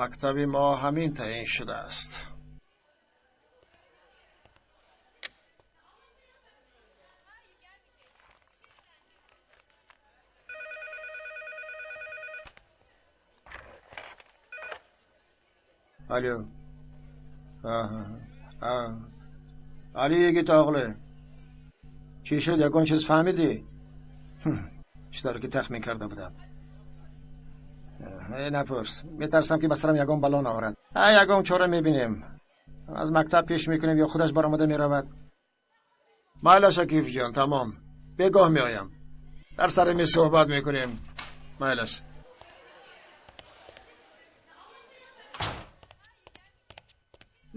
Мактаби мо ҳамин таъин шудааст. Алло. Али йигит оғлӣ. Чӣ шуд, ягон чиз фаҳмидӣ? Чӣ тавре ки тахмин карда будам. Напурс, метарсам ки ба сарам ягон бало наорад. Ягон чора мебинем. Аз мактаб пеш мекунем ё худаш баромада меравад. Майлаш, Акифҷон, тамом. Бегоҳ меоям. Дар сари миз суҳбат мекунем. Майлаш.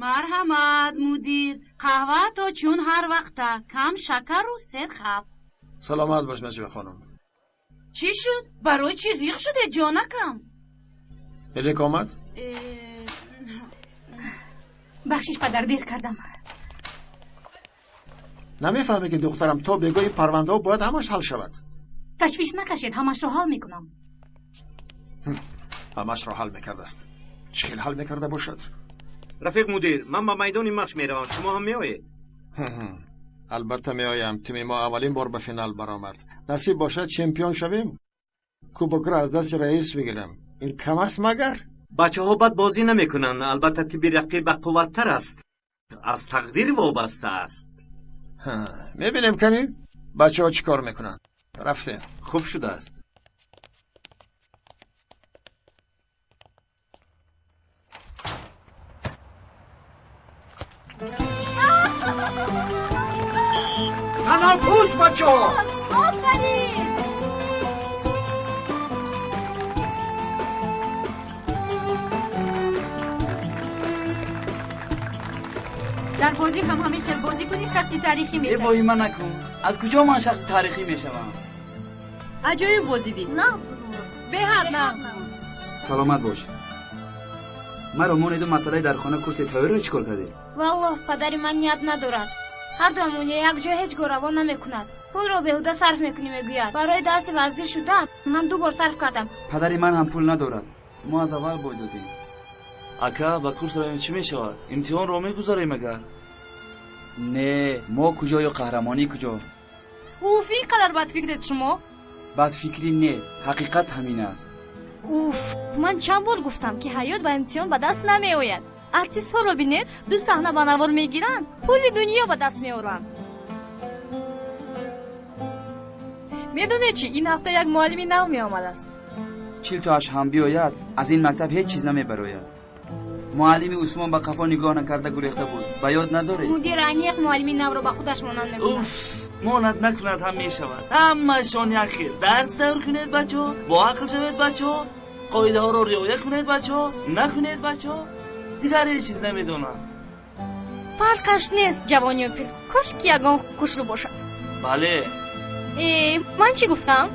Марҳамат, мудир, қаҳва то чун ҳар вақта, кам шакару серхаф. Саломат бош, Наҷиба хонум. Чӣ шуд? Барои чӣ зиқ шуде, ҷонакам? Элек омад? Бахшиш, падар, дер кардам. Намефаҳме ки духтарам то бегоҳ ин парвандаҳо бояд ҳамаш ҳал шавад. Ташвиш накашед, ҳамашро ҳал мекунам. Ҳамашро ҳал мекардааст. Чӣ хел ҳал мекарда бошад? Рафиқ мудир, ман ба майдони машқ меравам, шумо ҳам меоед? Албатта меоям. Тими мо аввалин бор ба финал баромад. Насиб бошад, чемпион шавем. Кубокро аз дасти раис бигирам. Ин кам аст магар? Бачаҳо бад бозӣ намекунанд. Албатта тими рақиб бақувваттар аст. Аз тақдир вобаста аст. Мебинем кани бачаҳо чӣ кор мекунанд. Рафтем. Хуб шудааст. Танаффус, бачаҳо! Офарин! Дар бозӣ ҳам ҳамин хел бозӣ кунӣ, шахси таърихӣ мешавӣ. Воҳима накун. Аз куҷо ман шахси таърихӣ мешавам? Аҷоиб бозӣ дид. Нағз буд, Мурод. Беҳад нағз буд. Саломат бош. Маро монеду масъалаи дар хона курси тайёриро чӣ кор кардед? Валлоҳ, падари ман ният надорад. Ҳар дуамон як ҷой ҳеҷ гоҳ равон намекунад. Пулро беҳуда сарф мекунӣ, мегӯяд. Барои дарси варзиш шуда ман 2 бор сарф кардам. Падари ман ҳам пул надорад. Мо аз аввал бой додем. Ака, ба курс равем чӣ мешавад? Имтиҳонро мегузарем агар? Не, мо куҷо ё қаҳрамонӣ куҷо? Уф, ин қадар бадфикред шумо? Бадфикрӣ не, ҳақиқат ҳамин аст. Уф, ман чанд бор гуфтам, ки ҳаёт ба имтиҳон ба даст намеояд. Артистҳоро бинед, 2 саҳна ба навор мегиранд, пули дунё ба даст меоранд. Медонед чӣ, ин ҳафта як муаллими нав меомадааст. 40 тоаш ҳам биёяд, аз ин мактаб ҳеҷ чиз намебарояд. Муаллими Усмон ба қафо нигоҳ накарда гурехта буд. Ба ёд надоред? Мудир аниқ муаллими навро ба худаш монанд мекунад. Уф, монанд накунад ҳам мешавад. Ҳамашон як хел. Дарс тайёр кунед, бачаҳо, бо ақл шавед, бачаҳо, қоидаҳоро риоя кунед, бачаҳо, накунед, бачаҳо. Дигар ҳеҷ чиз намедонам. Фарқаш нест, ҷавон ё пир. Кош ки ягон хушрӯ бошад. Бале. Ман чӣ гуфтам?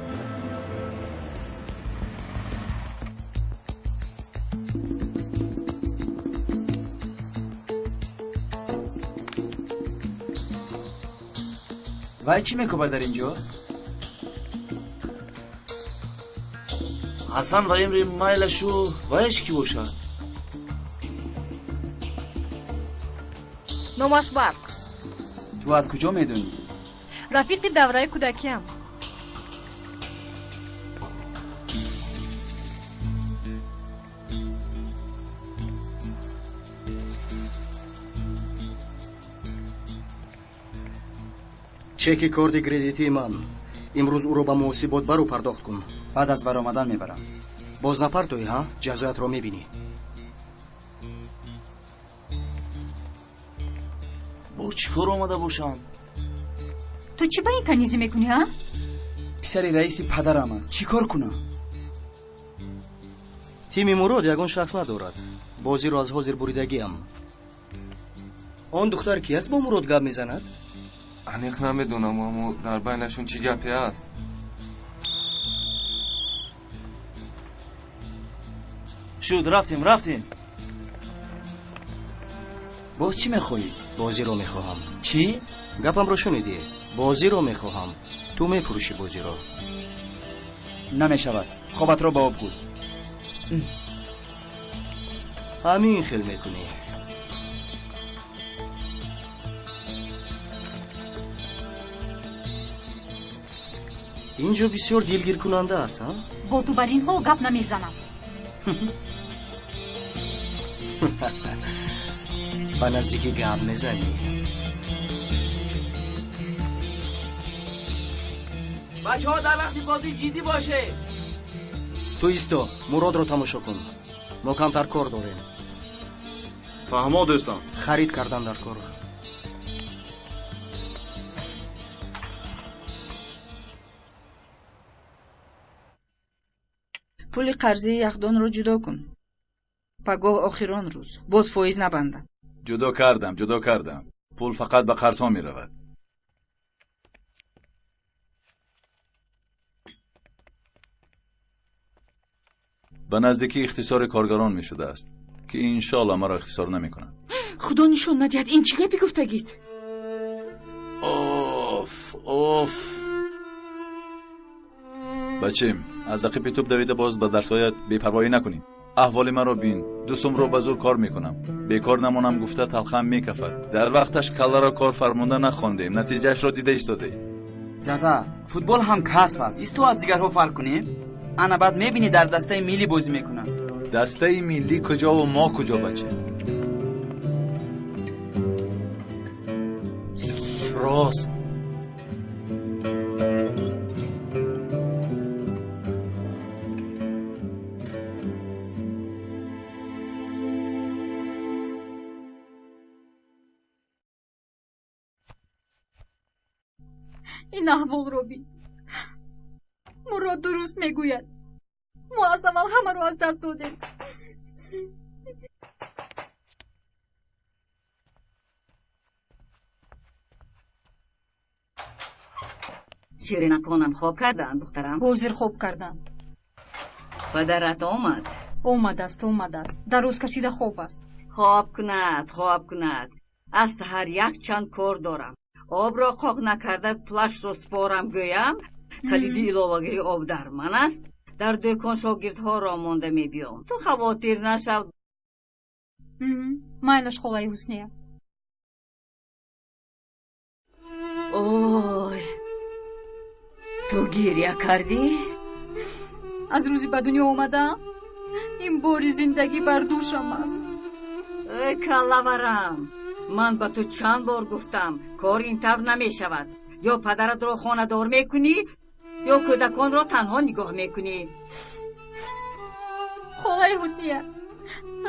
Вай чӣ мекобад дар ин ҷо? Ҳасан ва Имри майлашу вайш кӣ бошад? Номаш Барқ. Ту аз куҷо медонӣ? Рафиқи давраи кӯдакиам. Чеки корди кредитии ман. Имрӯз ӯро ба муҳосибот бару пардохт кун. Баъд аз баромадан мебарам. Боз напартоӣ, ҳа? Ҷазоятро мебинӣ. Бо чӣ кор омада бошам? Ту чӣ ба ин канизӣ мекунӣ, ҳа? Писари раиси падарам аст. Чӣ кор кунам? Тими Мурод ягон шахс надорад. Бозиро аз ҳозир буридагиам. Он духтар ки аст бо Мурод гап мезанад? Аниқ намедонам, аммо дар байнашон чӣ гапе аст? Шуд, рафтем, рафтем. Боз чӣ мехоҳӣ? Бозиро мехоҳам. Чӣ? Гапамро шунидӣ? Бозиро мехоҳам. Ту мефурӯшӣ бозиро. Намешавад. Хобатро ба об гул. Ҳамин хел мекунӣ. Инҷо бисёр дилгиркунанда аст, а? Бо ту бар ин ҳол гап намезанам. Ба наздикӣ гап мезанӣ. Бачаҳо дар вақти бозӣ ҷиддӣ бошед. Ту исто, Муродро тамошо кун. Мо камтар кор дорем. Фаҳмо, дӯстон. Харид кардан дар кор. Пули қарзии яхдонро ҷудо кун. Пагоҳ охирон рӯз. Боз фоиз набандам. Ҷудо кардам, ҷудо кардам. Пул фақат ба қарзҳо меравад. Ба наздикӣ ихтисори коргарон мешудааст, ки иншоалло маро ихтисор намекунанд. Худо нишон надиҳад, ин чӣ гапи гуфтагид? Оф, оф. Бачем, аз ақиби тӯб давида боз ба дарсҳоят бепарвоӣ накунӣ. Аҳволи маро бин. Ду сумро ба зур кор мекунам. Бекор намонам гуфта талхам мекафад. Дар вақташ калларо кор фармонда нахондем, натиҷаашро дида истодаем. Дада, футбол ҳам касб аст. Исто аз дигарҳо фарқ кунем. Ана баъд мебинӣ дар дастаи миллӣ бозӣ мекунам. Дастаи миллӣ куҷову мо куҷо, бача? Рост. Ин аҳволро бин. Мурод дуруст мегӯяд. Мо аз аввал ҳамаро аз даст додем. Ширинаконам хоб карданд, духтарам? Ҳозир хоб карданд. Падарат омад? Омадааст, омадааст. Дароз кашида хоб аст. Хоб кунад, хоб кунад. Аз саҳар якчанд кор дорам. Обро қоқ накарда пулашро спорам гӯям. Калиди иловагии об дар ман аст. Дар дӯкон шогирдҳоро монда мебиём. Ту хавотир нашав. Майлаш, холаи Ҳусния. Ой, ту гиря кардӣ? Аз рӯзи ба дунё омадаам ин бори зиндагӣ бар дӯшам аст. Эй каллаварам, ман ба ту чанд бор гуфтам, кор ин тавр намешавад. Ё падаратро хонадор мекунӣ, ё кӯдаконро танҳо нигоҳ мекунӣ. Холаи Ҳусния,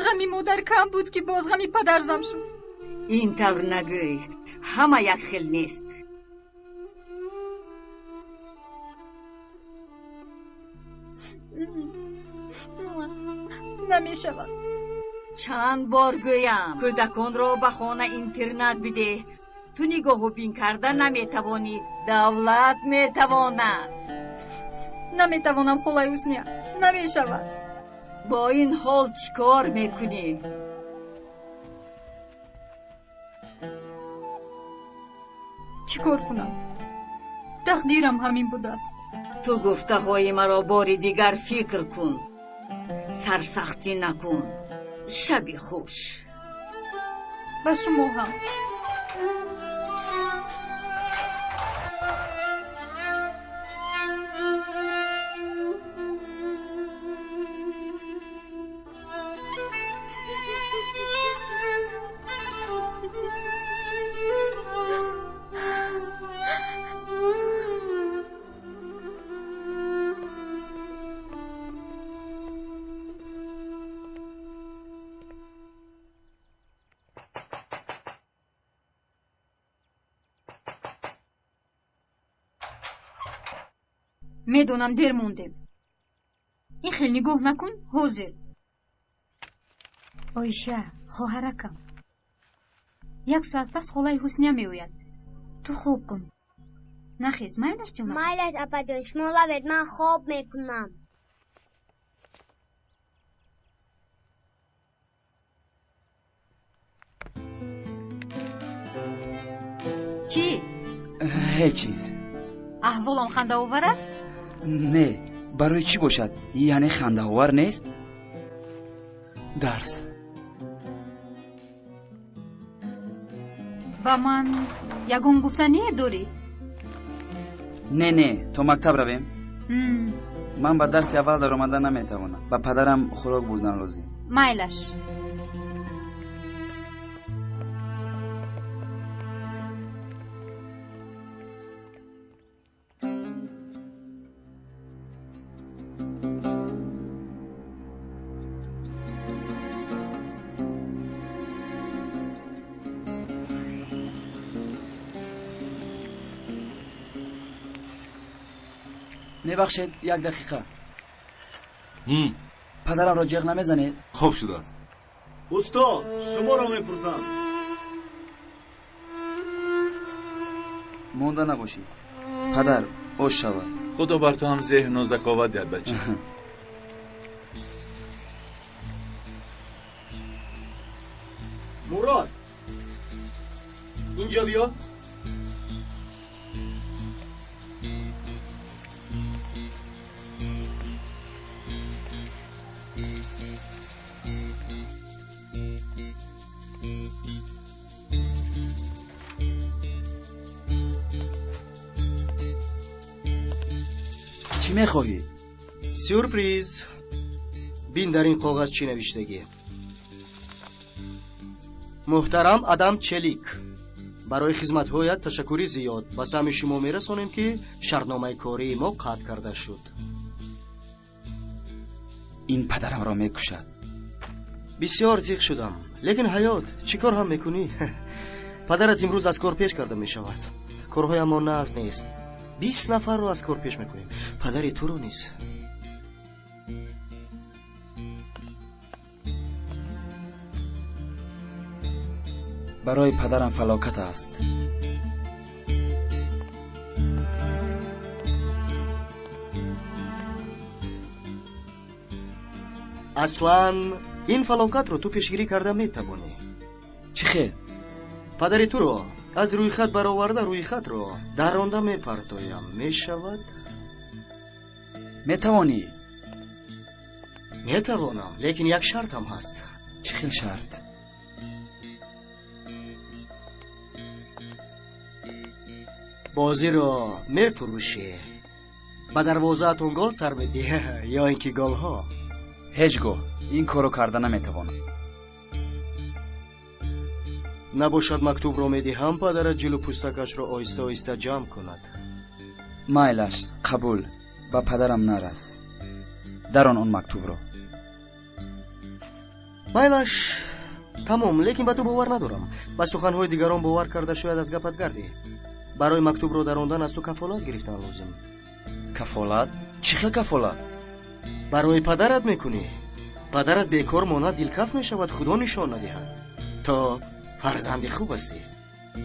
ғами модар кам буд, ки боз ғами падар зам шуд. Ин тавр нагӯй, ҳама як хел нест. Намешавад. Чанд бор гӯям, кӯдаконро ба хона интернат бидеҳ. Ту нигоҳу бин карда наметавонӣ. Давлат метавонад. Наметавонам, холаи Ҳусния, намешавад. Бо ин ҳол чӣ кор мекунӣ? Чӣ кор кунам? Тақдирам ҳамин будааст. Ту гуфтаҳои маро бори дигар фикр кун. Сарсахтӣ накун. Шаби хуш. Ба шумо ҳам. Медонам дер мондем. Ин хел нигоҳ накун, ҳозир. Оиша, хоҳаракам. Як соат пас холаи Ҳусния меояд. Ту хоб кун. Нахез, майлаш ҷонам? Майлаш, апаҷон, шумо лавед, ман хоб мекунам. Чӣ? Ҳеҷ чиз. Аҳволам хандаовар аст? Не, барои чӣ бошад? Яъне хандаовар нест? Дарс. Ба ман ягон гуфтание дорӣ? Не, не, то мактаб равем. Ман ба дарси аввал даромада наметавонам. Ба падарам хӯрок бурдан лозим. Майлаш. Мебахшед, як дақиқа. Падарамро ҷеғ намезанед? Хоб шудааст. Устод, шуморо мепурсам. Монда набошед. Падар, ош шавад. Худо бар ту ҳам зеҳну заковат диҳад, бача. Мурод, инҷо биё. Чӣ мехоҳӣ? Сюрприз. Бин дар ин коғаз чӣ навиштагӣ. Муҳтарам Адам Челик, барои хизматҳоят ташаккури зиёд. Ба самъи шумо мерасонем, ки шартномаи кории мо қатъ карда шуд. Ин падарамро мекушад. Бисёр зиқ шудам, лекин ҳаёт, чӣ кор ҳам мекунӣ? Падарат имрӯз аз кор пеш карда мешавад. Корҳоямон нағз нест. 20 нафарро аз кор пеш мекунем. Падари туро низ. Барои падарам фалокат аст. Аслан ин фалокатро ту пешгирӣ карда метавонӣ. Чӣ хел? Падари туро аз рӯйхат бароварда, рӯйхатро даронда мепартоям. Мешавад? Метавонӣ? Метавонам, лекин як шартам ҳаст. Чӣ хел шарт? Бозиро мефурӯшӣ, ба дарвозаатон гол сар медиҳӣ ё ин ки голҳо? Ҳеҷ гоҳ ин корро карда наметавонам. Набошад, мактубро медиҳам, падарат ҷилу пӯстакашро оҳиста оҳиста ҷамъ кунад. Майлаш, қабул. Ба падарам нарас. Дарон он мактубро. Майлаш, тамом, лекин ба ту бовар надорам. Ба суханҳои дигарон бовар карда шояд аз гапат гардӣ. Барои мактубро дарондан аз ту кафолат гирифтан лозим. Кафолат? Чӣ хел кафолат? Барои падарат мекунӣ. Падарат бекор монад, дилкаф мешавад, худо нишон надиҳад. То фарзанди хуб ҳастӣ,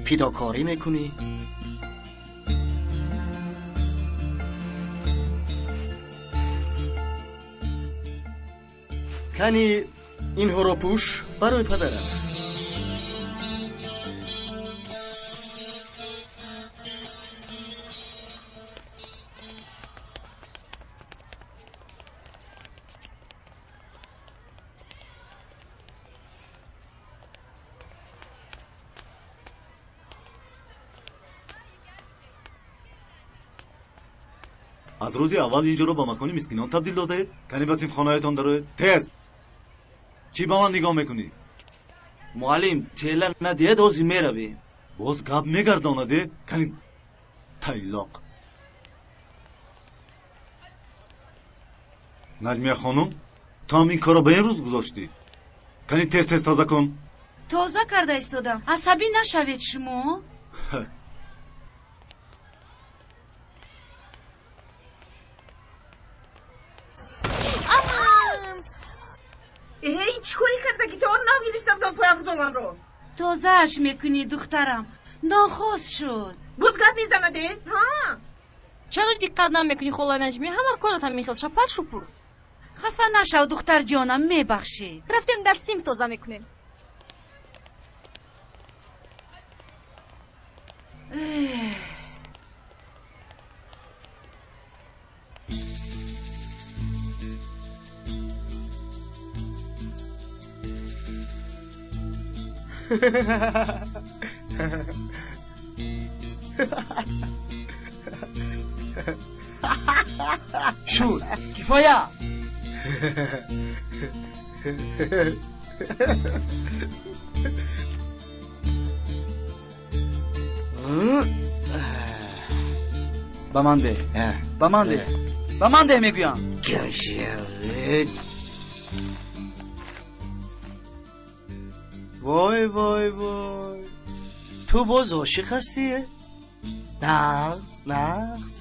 фидокорӣ мекунӣ. Кани инҳоро пӯш барои падарат. Аз рӯзи аввал ин ҷоро ба макони мискинон табдил додаед? Кани ба синфхонаятон дароед? Тез! Чӣ ба ман нигоҳ мекунӣ? Муаллим, тела надиҳед, ҳозир меравем. Боз гап мегардонаде? Кани тайлоқ. Наҷмия хонум, ту ҳам ин корро ба ин рӯз гузоштӣ? Кани тез тез тоза кун. Тоза карда истодам. Асабӣ нашавед шумо. Ин чӣ корӣ кардаги? То он нав гирифта будам пойафзоламро. Тозааш мекунӣ, духтарам. Нохост шуд. Боз гап мезанаде? Чаро диққат намекунӣ, хола Наҷмия? Ҳама корат ҳамин хел шапар шупур. Хафа нашав, духтарҷонам, мебахшӣ. Рафтем дар синф тоза мекунем. Шуд, кифоя. Ба ман деҳ, ба ман деҳ, ба ман деҳ мегӯям. Вой, вой, вой, ту боз ошиқ ҳастӣ? Нағз, нағз.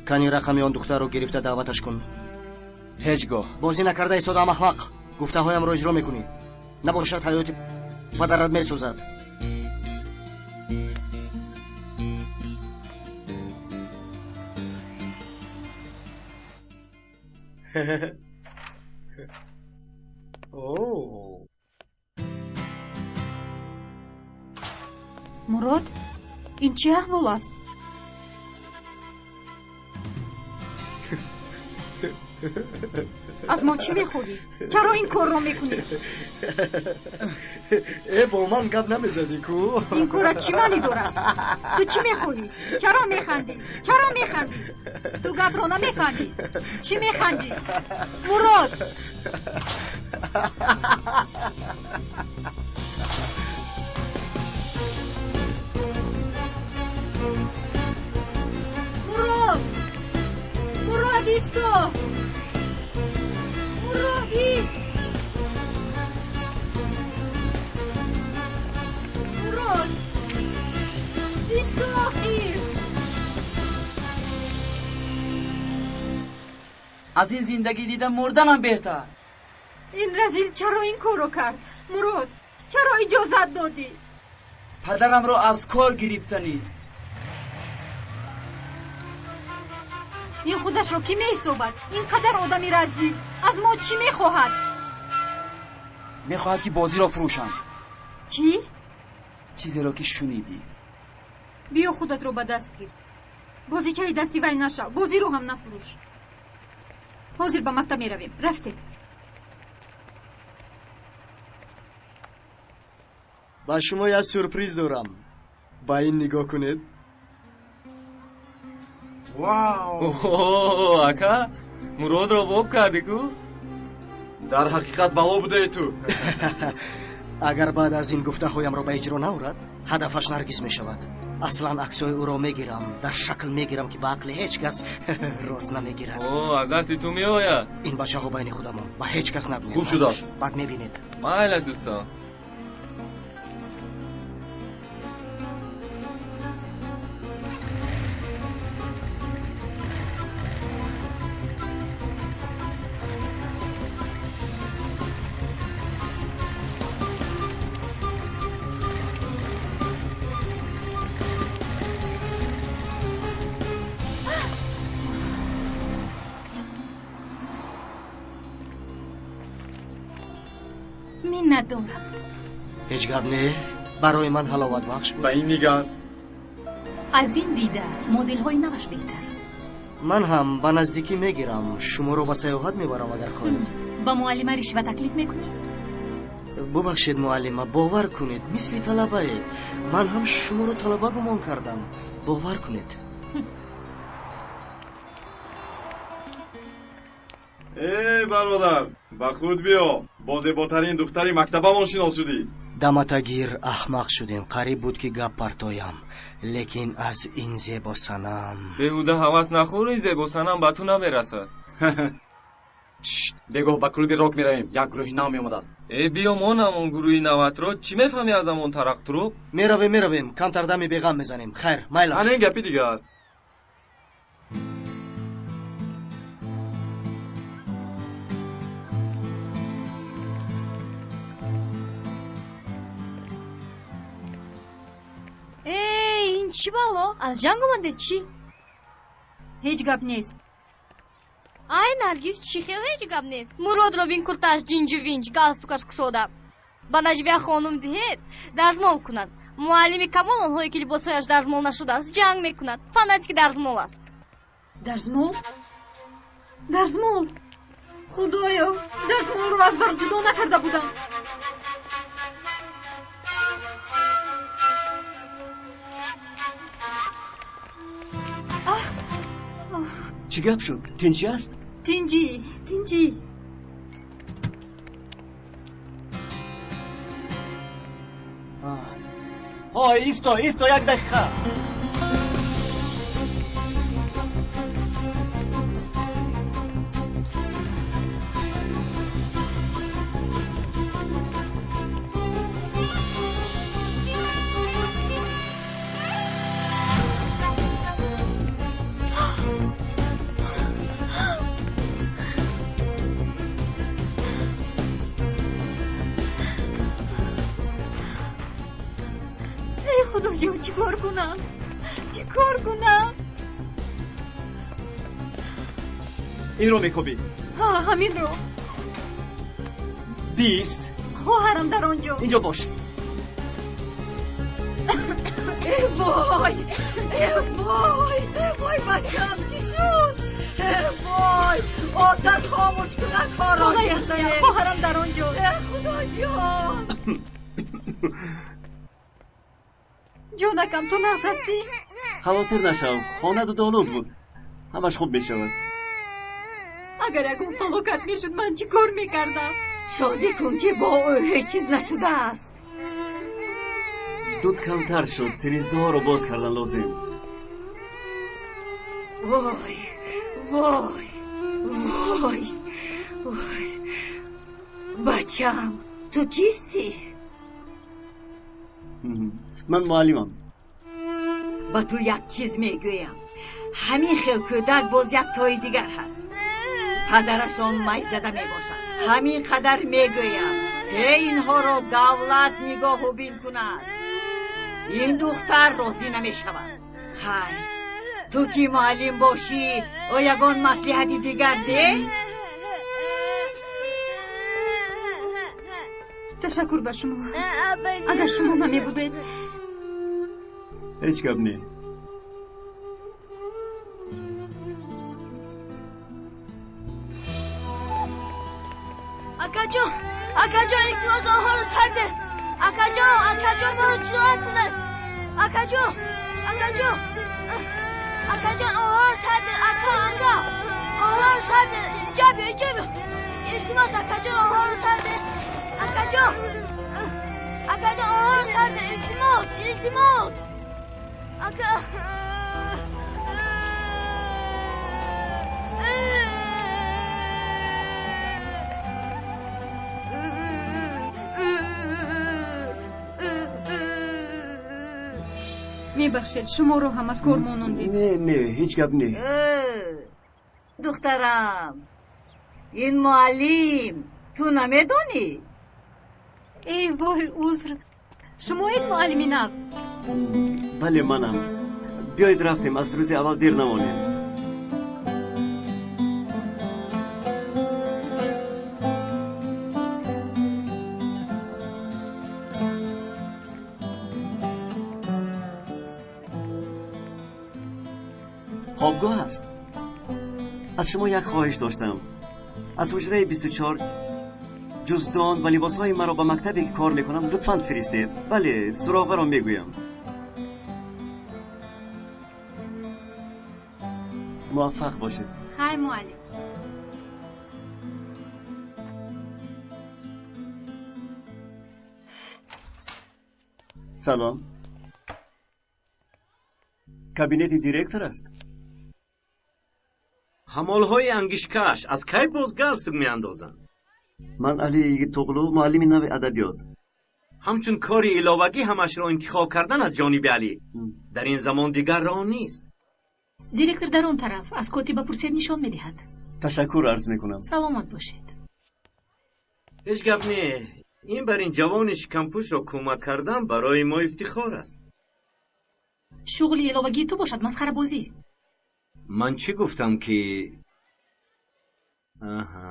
Кани рақами он духтарро гирифта даъваташ кун. Ҳеҷ гоҳ. Бозӣ накарда истодаам, аҳмақ. Гуфтаҳоямро иҷро мекунӣ. Набошад, ҳаёти падарат месӯзад. Мурод, ин чӣ аҳвол аст? Аз мо чӣ мехоҳӣ? Чаро ин корро мекунӣ? Э, бо ман гап намезадӣ ку? Ин корат чӣ маънӣ дорад? Ту чӣ мехоҳӣ? Чаро механдӣ? Чаро механдӣ? Ту гапро намефаҳмӣ. Чӣ механдӣ? Мурод! Мурод! Мурод, исто! Мурод, ист! Мурод! Исто, охир! Аз ин зиндагӣ дида мурданам беҳтар. Ин разил чаро ин корро кард? Мурод, чаро иҷозат додӣ? Падарамро аз кор гирифта нест. Ин худашро кӣ меҳисобад? Ин қадар одами разил аз мо чӣ мехоҳад? Мехоҳад, ки бозиро фурӯшам. Чӣ? Чизеро ки шунидӣ. Биё, худатро ба даст гир. Бозичаи дасти вай нашав, бозиро ҳам нафурӯш. Ҳозир ба мактаб меравем. Рафтем. Ба шумо як сюрприз дорам. Ба ин нигоҳ кунед. Вау! Ака, Муродро боб кардӣ ку? Дар ҳақиқат бало будаи ту. Агар баъд аз ин гуфтаҳоямро ба иҷро наорад, ҳадафаш Наргиз мешавад. Аслан аксҳои ӯро мегирам, дар шакл мегирам, ки ба ақли ҳеҷ кас рост намегирад. О, аз дасти ту меояд. Ин бачаҳо байни худамон, ба ҳеҷ кас нагӯед. Хуб шудааст. Баъд мебинед. Майлаш, дӯстон. Миннатдорам. Ҳеҷ гап не, барои ман ҳаловатбахш буд. Ба ин нигар. Аз ин дида моделҳои наваш беҳтар. Ман ҳам ба наздикӣ мегирам, шуморо ба сайёҳат мебарам, агар хоҳед. Ба муаллима ришва таклиф мекунӣ? Бубахшед, муаллима, бовар кунед, мисли талабае. Ман ҳам шуморо талаба гумон кардам. Бовар кунед. Эй, бародар, ба худ биё. Бо зеботарин духтари мактабамон шинос шудӣ. Даматагир, аҳмақ шудем. Қариб буд, ки гап партоям, лекин аз ин зебосанам. Беҳуда ҳавас нахӯр, ин зебосанам ба ту намерасад. Бегоҳ ба клуби рок меравем, як гурӯҳи нав меомадааст. Э, биё монам он гурӯҳи наватро. Чӣ мефаҳмӣ аз амон тарақтуруқ? Меравем, меравем, камтар дами беғам мезанем. Хайр, майлаш. Ана ин гапи дигар. Эй, ин чӣ бало? Аз ҷанг омадед чӣ? Ҳеҷ гап нест. Ай, Наргиз, чӣ хел ҳеҷ гап нест? Муродро бин, куртааш ҷинҷу винҷ, галстукаш кушода. Ба Наҷбия хонум диҳед, дарзмол кунад. Муаллими Камол онҳое ки либосҳояш дарзмол нашудааст, ҷанг мекунад. Фанатики дарзмол аст. Дарзмол? Дарзмол? Худоё, дастмолро аз барқ ҷудо накарда будам. Чӣ гап шуд? Тинҷӣ аст? Тинҷӣ, тинҷӣ. Ҳой, исто, исто, як дақиқа. Худоҷон, чӣ кор кунам? Чӣ кор кунам? Инро мекобӣ? Ҳа, ҳаминро. 20. Хоҳарам дар он ҷо. Инҷо бош. Э вой! Э вой! Э вой, бачам, чӣ шуд? Э вой! Оташ хомӯш кунад корро. Хоҳарам дар он ҷо. Э худоҷон! Ҷонакам, ту нағз ҳастӣ? Хавотир нашав, хона дудолуд буд. Ҳамаш хуб мешавад. Агар ягон фалокат мешуд, ман чӣ кор мекардам? Шодӣ кун, ки бо ӯ ҳеҷ чиз нашудааст. Дуд камтар шуд, тирезаҳоро боз кардан лозим. Вой, вой, вой, вой. Бачам, ту кистӣ? Ман муаллимам. Ба ту як чиз мегӯям. Ҳамин хел кӯдак боз як тои дигар ҳаст. Падарашон майзада мебошад. Ҳамин қадар мегӯям, ке инҳоро давлат нигоҳу бин кунад. Ин духтар розӣ намешавад. Хайр, ту ки муаллим бошӣ, ӯ ягон маслиҳати дигар деҳ? Ташаккур ба шумо. Агар шумо намебудед. Ҳеҷ гап не. Акаҷон, акаҷон, илтимос, онҳоро сар деҳ. Акаҷон, акаҷон, моро ҷудо накунед. Акаҷон, акаҷон, акаҷон, онҳоро сар деҳ. Ака, ака, онҳоро сар деҳ. Инҷа биё, инҷа биё. Илтимос, акаҷон, онҳоро сар деҳ. Акаҷон, акаҷон, онҳоро сар деҳ. Илтимос, илтимос. Ака. Мебахшед, шуморо ҳам аз кор монондем. Не, не, ҳеҷ гап не. Духтарам, ин муаллим ту намедонӣ? Эй вой, узр. Шумоед муаллими нав? Бале, манам. Биёед рафтем, аз рӯзи аввал дер намонем. Хобгоҳ аст. Аз шумо як хоҳиш доштам. Аз ҳуҷраи 24 ҷуздон ва либосҳои маро ба мактабе ки кор мекунам лутфан фиристед. Бале, суроғаро мегӯям. Муваффақ бошед. Хай, муаллим. Салом. Кабинети директор аст? Ҳамолҳои ангишкаш аз кай боз галстук меандозанд? Ман Али Йигитоғлу, муаллими нави адабиёт. Ҳамчун кори иловагӣ ҳамашро интихоб кардан аз ҷониби Алӣ дар ин замон дигар роҳ нест. Директор дар он тараф аз котиба пурсед нишон медиҳад. Ташаккур арз мекунам. Саломат бошед. Ҳеҷ гап не. Ин бар ин ҷавони шикампӯшро кӯмак кардан барои мо ифтихор аст. Шуғли иловагии ту бошад масхарабозӣ. Ман чӣ гуфтам ки аҳа.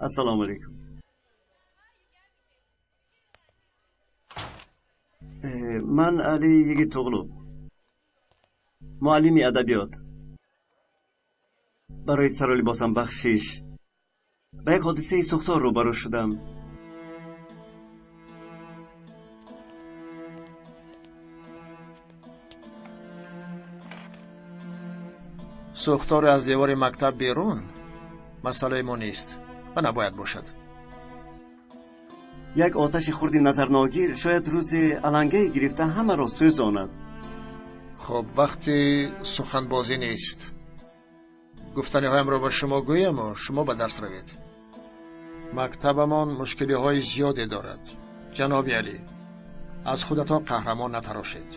Ассалому алайкум. Ман Али Йигитоғлу, муаллими адабиёт. Барои сару либосам бахшиш. Ба як ҳодисаи сӯхтор рӯбарӯ шудам. Сӯхтори аз девори мактаб берун масъалаи мо нест ва набояд бошад. Як оташи хурди назарногир шояд рӯзе алангае гирифта ҳамаро сӯзонад. Хуб, вақти суханбозӣ нест. Гуфтаниҳоямро ба шумо гӯяму шумо ба дарс равед. Мактабамон мушкилиҳои зиёде дорад. Ҷаноби Алӣ, аз худатон қаҳрамон натарошед.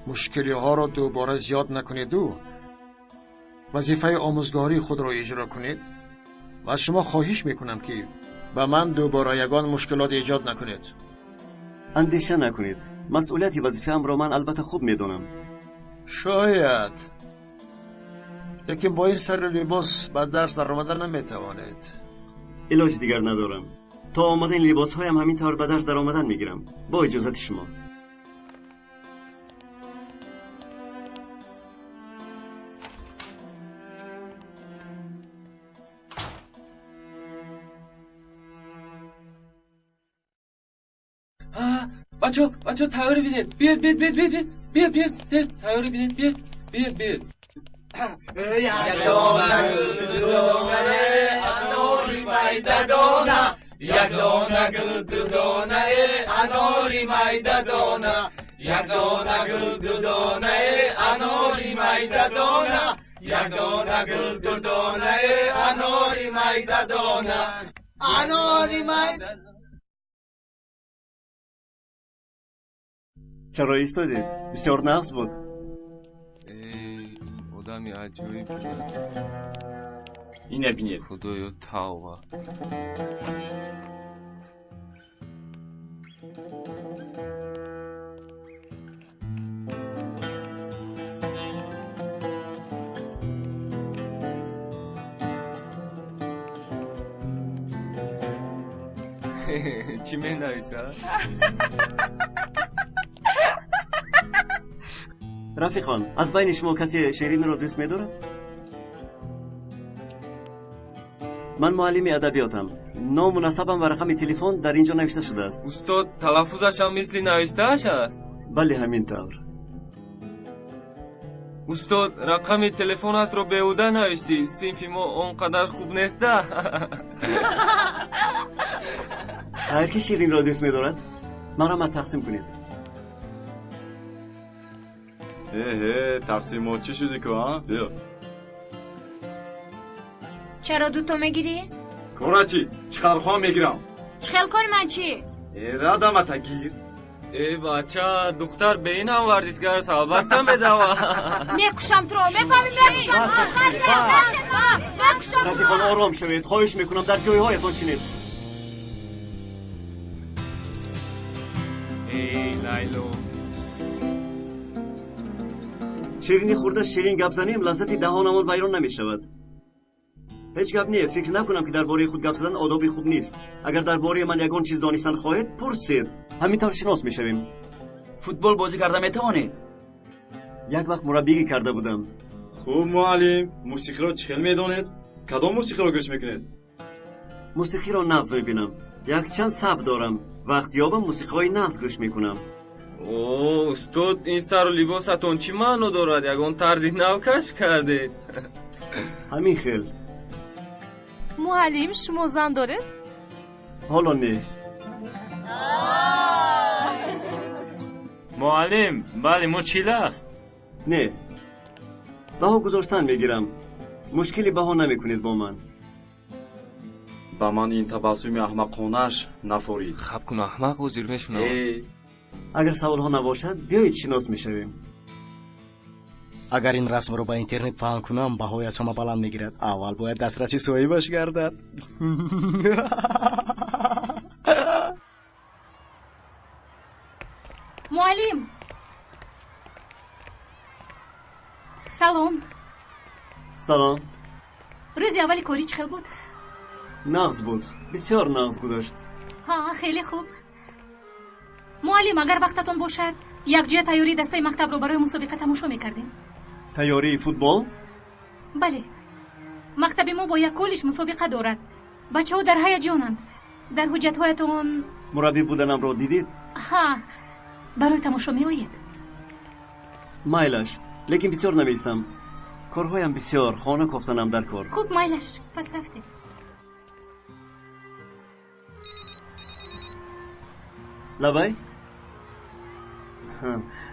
Мушкилиҳоро дубора зиёд накунеду вазифаи омӯзгории худро иҷро кунед ва аз шумо хоҳиш мекунам, ки ба ман дубора ягон мушкилот эҷод накунед. Андеша накунед. Масъулияти вазифаамро ман албатта хуб медонам. Шояд. Лекин бо ин сару либос ба дарс даромада наметавонед. Илоҷи дигар надорам. То омадани либосҳоям ҳамин тавр ба дарс даромадан мегирам. Бо иҷозати шумо. Бачо, бачо, тайёрӣ бинед. Биёед, биёед, биёед, биёед, биёед, биёед, тез тайёрӣ бинед, биёед, биёед, биёед. Як дона гул, ду дона, анори майда дона. Як дона гул, ду дона, анори майда дона. Як дона гул, ду дона, анори майда дона. Як дона гул, ду дона, анори майда дона. Анори майда. Чаро истодед? Бисёр нағз буд. Эй, одами аҷоиб буд. Ина бинед. Худоё, тавба. Чӣ менависад? Рафиқон, аз байни шумо касе Ширинро дӯст медорад? Ман муаллими адабиётам. Ному насабам ва рақами телефон дар ин ҷо навишта шудааст. Устод, талаффузашам мисли навиштааш аст? Бале, ҳамин тавр. Устод, рақами телефонатро беҳуда навиштӣ. Синфи мо он қадар хуб неста. Ҳар ки Ширинро дӯст медорад, маро тақсим кунед. Эҳе, тақсимот чӣ шуди ку, а? Биё. Чаро дуто мегирӣ? Кора чӣ? Чӣ қадар мегирам? Чӣ хел кори ман чӣ? Э, радамата гир. Э, бача, духтар бе ин ҳам варзишгар аст, албатта медавад. Мекушам туро, мефаҳмӣ, мекушам туро. Мекушам туро. Рафиқон, ором шавед. Хоҳиш мекунам, дар ҷойҳоятон шинед. Эй, Лайло. Ширинӣ хӯрда ширин гап занем, лаззати даҳонамон вайрон намешавад. Ҳеҷ гап не, фикр накунам, ки дар бораи худ гап задан одоби хуб нест. Агар дар бораи ман ягон чиз донистан хоҳед, пурсед. Ҳамин тавр шинос мешавем. Футбол бозӣ карда метавонед? Як вақт мураббигӣ карда будам. Хуб, муаллим, мусиқиро чӣ хел медонед? Кадом мусиқиро гӯш мекунед? Мусиқиро нағз мебинам. Якчанд саб дорам. Вақт ёбам, мусиқиҳои нағз гӯш мекунам. О, устод, ин сару либосатон чӣ маъно дорад? Ягон тарзи нав кашф кардед? Ҳамин хел. Муаллим, шумо зан доред? Ҳоло не. Муаллим, бале, мо чила аст? Не. Баҳо гузоштан мегирам. Мушкили баҳо намекунед бо ман. Ба ман ин табассуми аҳмақонааш нафорид. Хаб кун, аҳмақ, ҳозир мешунавам. Агар саволҳо набошад, биёед шинос мешавем. Агар ин расмро ба интернет паҳн кунам, баҳои аз ҳама баланд мегирад. Аввал бояд дастраси соҳибаш гардад. Муаллим, салом. Салом. Рӯзи аввали корӣ чӣ хел буд? Нағз буд, бисёр нағз гузашт. Ҳа, хеле хуб. Муаллим, агар вақтатон бошад, Якҷоя тайёрии дастаи мактабро барои мусобиқа тамошо мекардем. Тайёрии футбол? Бале. Мактаби мо бо як коллеҷ мусобиқа дорад. Бачаҳо дар ҳаяҷонанд. Дар ҳуҷҷатҳоятон мураббӣ буданамро дидед? Ҳа, барои тамошо меоед? Майлаш, лекин бисёр намеистам. Корҳоям бисёр, хона кофтанам дар кор. Хуб, майлаш, пас рафтем. Лабай?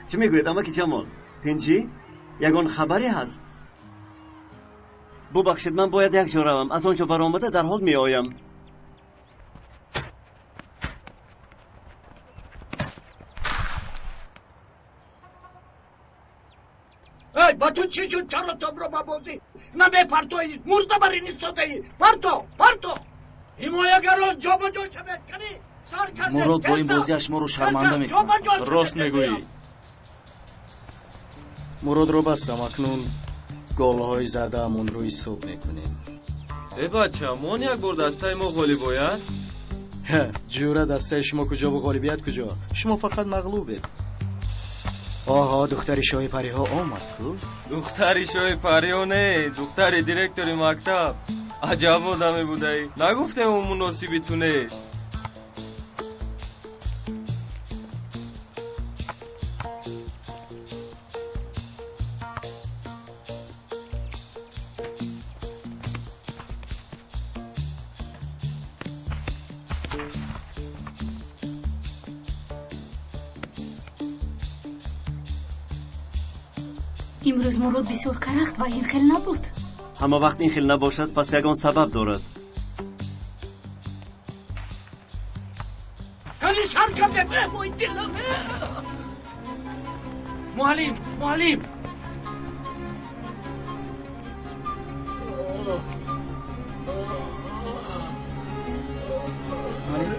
Чӣ мегӯед, амаки Ҷамол? Тинҷӣ? Ягон хабаре ҳаст? Бубахшед, ман бояд як ҷо равам. Аз он ҷо баромада дарҳол меоям. Эй, ба ту чӣ шуд? Чаро тобро ба бозӣ намепартоӣ? Мурда бар ин истодаӣ. Парто, парто! Ҳимоягарон ҷобаҷо шавед, канӣ сар кардед. Мурод бо ин бозиаш моро шарманда мекунад. Рост мегӯӣ. Муродро бастам, акнун голҳои задаамонро ҳисоб мекунем. Э бача, мон як бор дастаи мо ғолиб ояд? Ҷура, дастаи шумо куҷову ғолибият куҷо? Шумо фақат мағлубед. Оҳо, духтари шоҳи париҳо омад ку? Духтари шоҳи париҳо не, духтари директори мактаб. Аҷаб одаме будаӣ. Нагуфтем ӯ муносиби ту нест. Имрӯз Мурод бисёр карахт ва ин хел набуд. Ҳама вақт ин хел набошад, пас ягон сабаб дорад. Кани сар кардем, вой дилам. Муаллим, муаллим! Муаллим,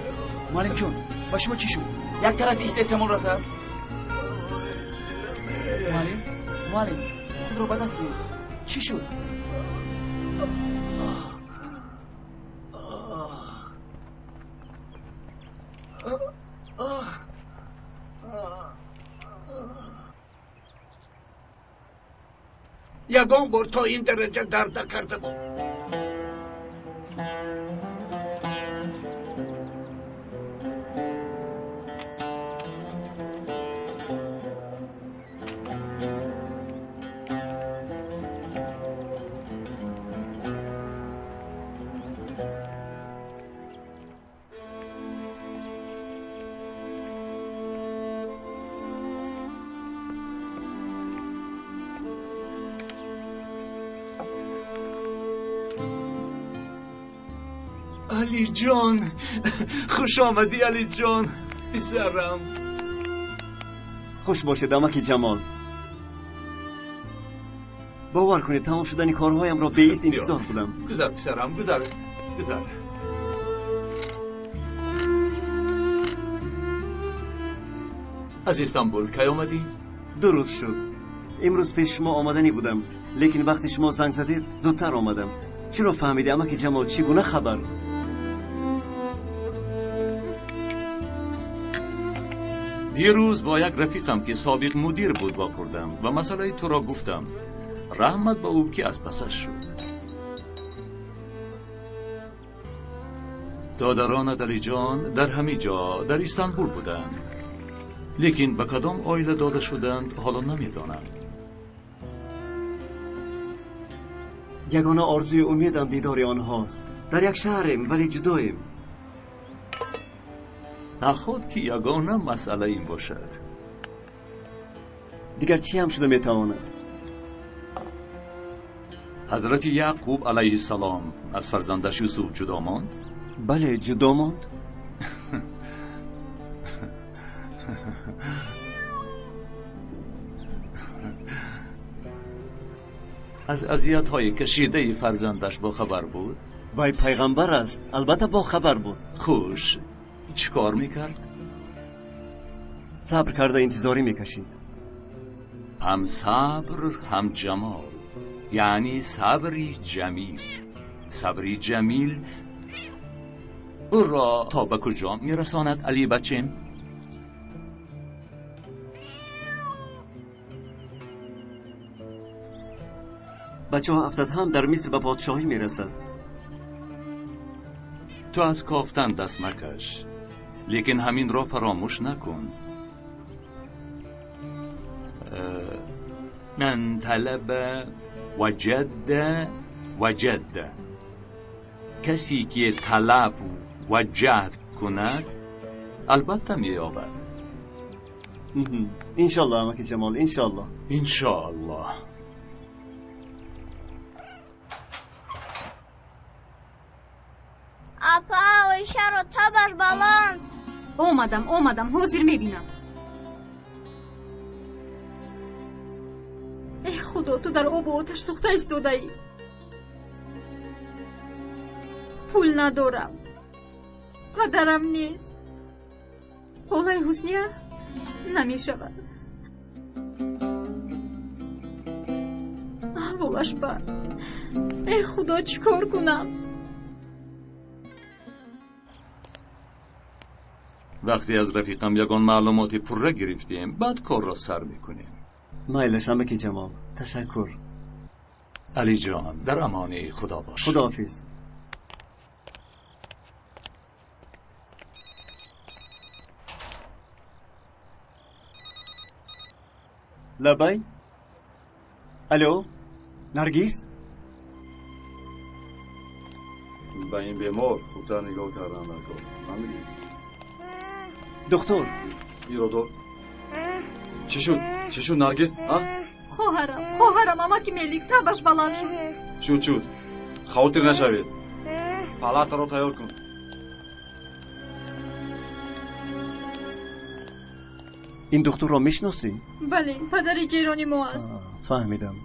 муаллим ҷон, ба шумо чӣ шуд? Як тарафи истед шамол расад. Муаллим, муаллим, худро ба даст биёр. Чӣ шуд? Ягон бор то ин дараҷа дард накарда буд. Алиҷон, хуш омадӣ, Алиҷон, писарам. Хуш бошед, амаки Ҷамол. Бовар кунед, тамом шудани корҳоямро беист интизор будам. Гузар, писарам, гузар, гузар. Аз Истанбул кай омадӣ? Ду рӯз шуд. Имрӯз пеши шумо омаданӣ будам, лекин вақте шумо занг задед, зудтар омадам. Чиро фаҳмидӣ, амаки Ҷамол, чӣ гуна хабар? Дирӯз бо як рафиқам, ки собиқ мудир буд, вохӯрдам ва масъалаи туро гуфтам. Раҳмат ба ӯ, ки аз пасаш шуд. Додаронат, Алиҷон, дар ҳамин ҷо дар Истанбул буданд, лекин ба кадом оила дода шуданд, ҳоло намедонам. Ягона орзуи умедам дидори онҳост. Дар як шаҳрем, вале ҷудоем. Наход ки ягона масъала ин бошад. Дигар чӣ ҳам шуда метавонад? Ҳазрати Яъқуб алайҳиссалом аз фарзандаш Юсуф ҷудо монд? Бале, ҷудо монд. Аз азиятҳои кашидаи фарзандаш бохабар буд? Вай пайғамбар аст, албатта бохабар буд. Хуш, чӣ кор мекард? Сабр карда интизорӣ мекашид. Ҳам сабр, ҳам ҷамол, яъне сабри ҷамил. Сабри ҷамил ӯро то ба куҷо мерасонад, Али бачем? Бачаҳо афтад ҳам дар Миср ба подшоҳӣ мерасад. Ту аз кофтан даст макаш, лекин ҳаминро фаромӯш накун. Ман талаба ваҷадда ваҷадда. Касе ки талаб ва ҷаҳд кунад, албатта меёбад. Иншоаллоҳ, амаки Ҷамол, иншоаллоҳ. Иншоаллоҳ. Апа, Оишаро табаш баланд. Омадам, омадам, ҳозир мебинам. Э Худо, ту дар обу оташ сӯхта истодаӣ. Пул надорам, падарам нест. Холаи Ҳусния намешавад. Аҳволаш бад. Э Худо, чӣ кор кунам? Вақте аз рафиқам ягон маълумоти пурра гирифтем, баъд корро сар мекунем. Майлаш, амаки Ҷамол, ташаккур. Алиҷон, дар амони Худо бош. Худоҳофиз. Лабай? Алло, Наргиз? Ба ин бемор хубтар нигоҳ кардан дар кор. Фаҳмидӣ? Доктор. Иродор. Чӣ шуд? Чӣ шуд, Наргиз? А? Хоҳарам, хоҳарам, амаки Мелик табаш баланд шуд. Шуд, шуд. Хавотир нашавед. Палатаро тайёр кун. Ин духтурро мешиносӣ? Бале, падари ҷирони мо аст. Фаҳмидам.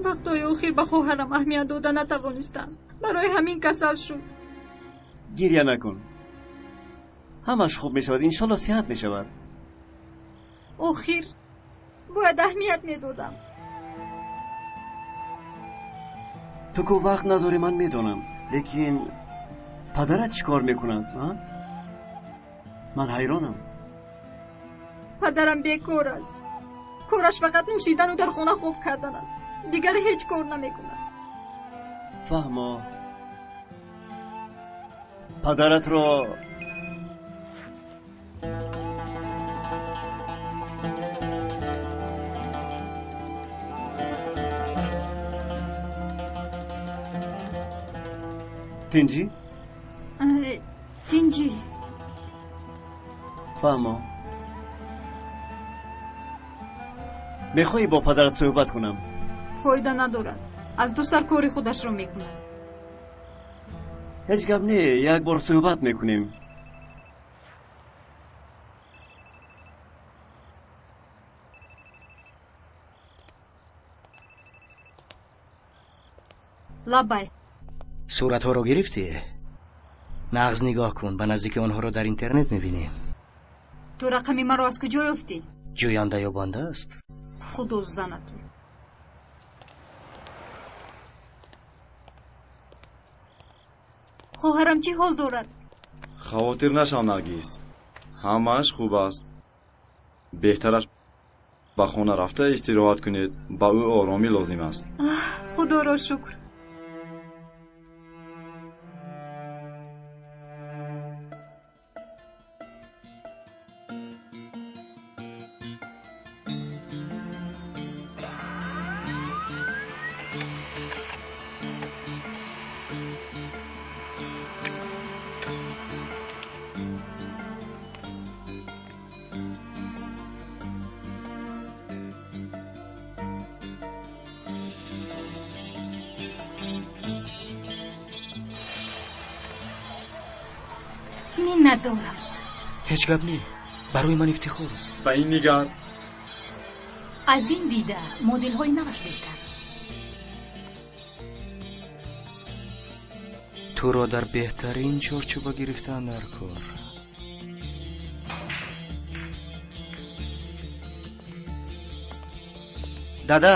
Вақтҳои охир ба хоҳарам аҳамият дода натавонистам. Барои ҳамин касал шуд. Гиря накун. Ҳамаш хуб мешавад, иншолло сиҳат мешавад. Охир бояд аҳамият медодам. Ту ку вақт надорӣ, ман медонам, лекин падарат чӣ кор мекунад? Ман ҳайронам. Падарам бекор аст. Кораш фақат нӯшидану дар хона хоб кардан аст. Дигар ҳеҷ кор намекунад. Фаҳмо. Падаратро тинҷӣ? Тинҷӣ. Фаҳмо. Мехоҳӣ бо падарат суҳбат кунам? Фоида надорад. Аз ду сар кори худашро мекунад. Ҳеҷ гап не, як бор суҳбат мекунем. Лабай. Суратҳоро гирифтӣ? Нағз нигоҳ кун, ба наздики онҳоро дар интернет мебинӣ. Ту рақами маро аз куҷо ёфтӣ? Ҷӯянда ёбанда аст. Худо занату. Хоҳарам чӣ ҳол дорад? Хавотир нашав, Наргиз. Ҳамааш хуб аст. Беҳтараш ба хона рафта истироҳат кунед. Ба ӯ оромӣ лозим аст. Худоро шукр. Миннатдорам. Ҳеҷ гап не, барои ман ифтихор аст. Ба ин нигар. Аз ин дида моделҳои наваш беҳтар. Туро дар беҳтарин чорчӯба гирифтан дар кор. Дада.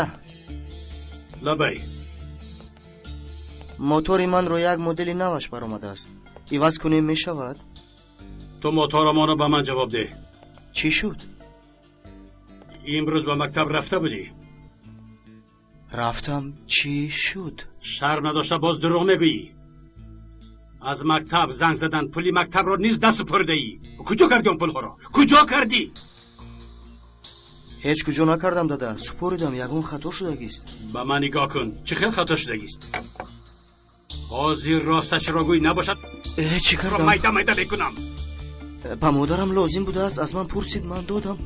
Лабай. Мотори манро як модели наваш баромадааст. Иваз кунем мешавад? Ту моторамонро ба ман ҷавоб деҳ. Чӣ шуд? Имрӯз ба мактаб рафта будӣ? Рафтам. Чӣ шуд? Шарм надошта боз дурӯғ мегӯӣ. Аз мактаб занг задан, пули мактабро низ насупурдаӣ. Куҷо кардӣ он пулҳоро? Куҷо кардӣ? Ҳеҷ куҷо накардам, дада. Супоридам, ягон хато шудагист. Ба ман нигоҳ кун, чӣ хел хато шудагист? Ҳозир росташро гӯй, набошад чӣ кардам? Майда майда мекунам. Ба модарам лозим будааст, аз ман пурсид, ман додам.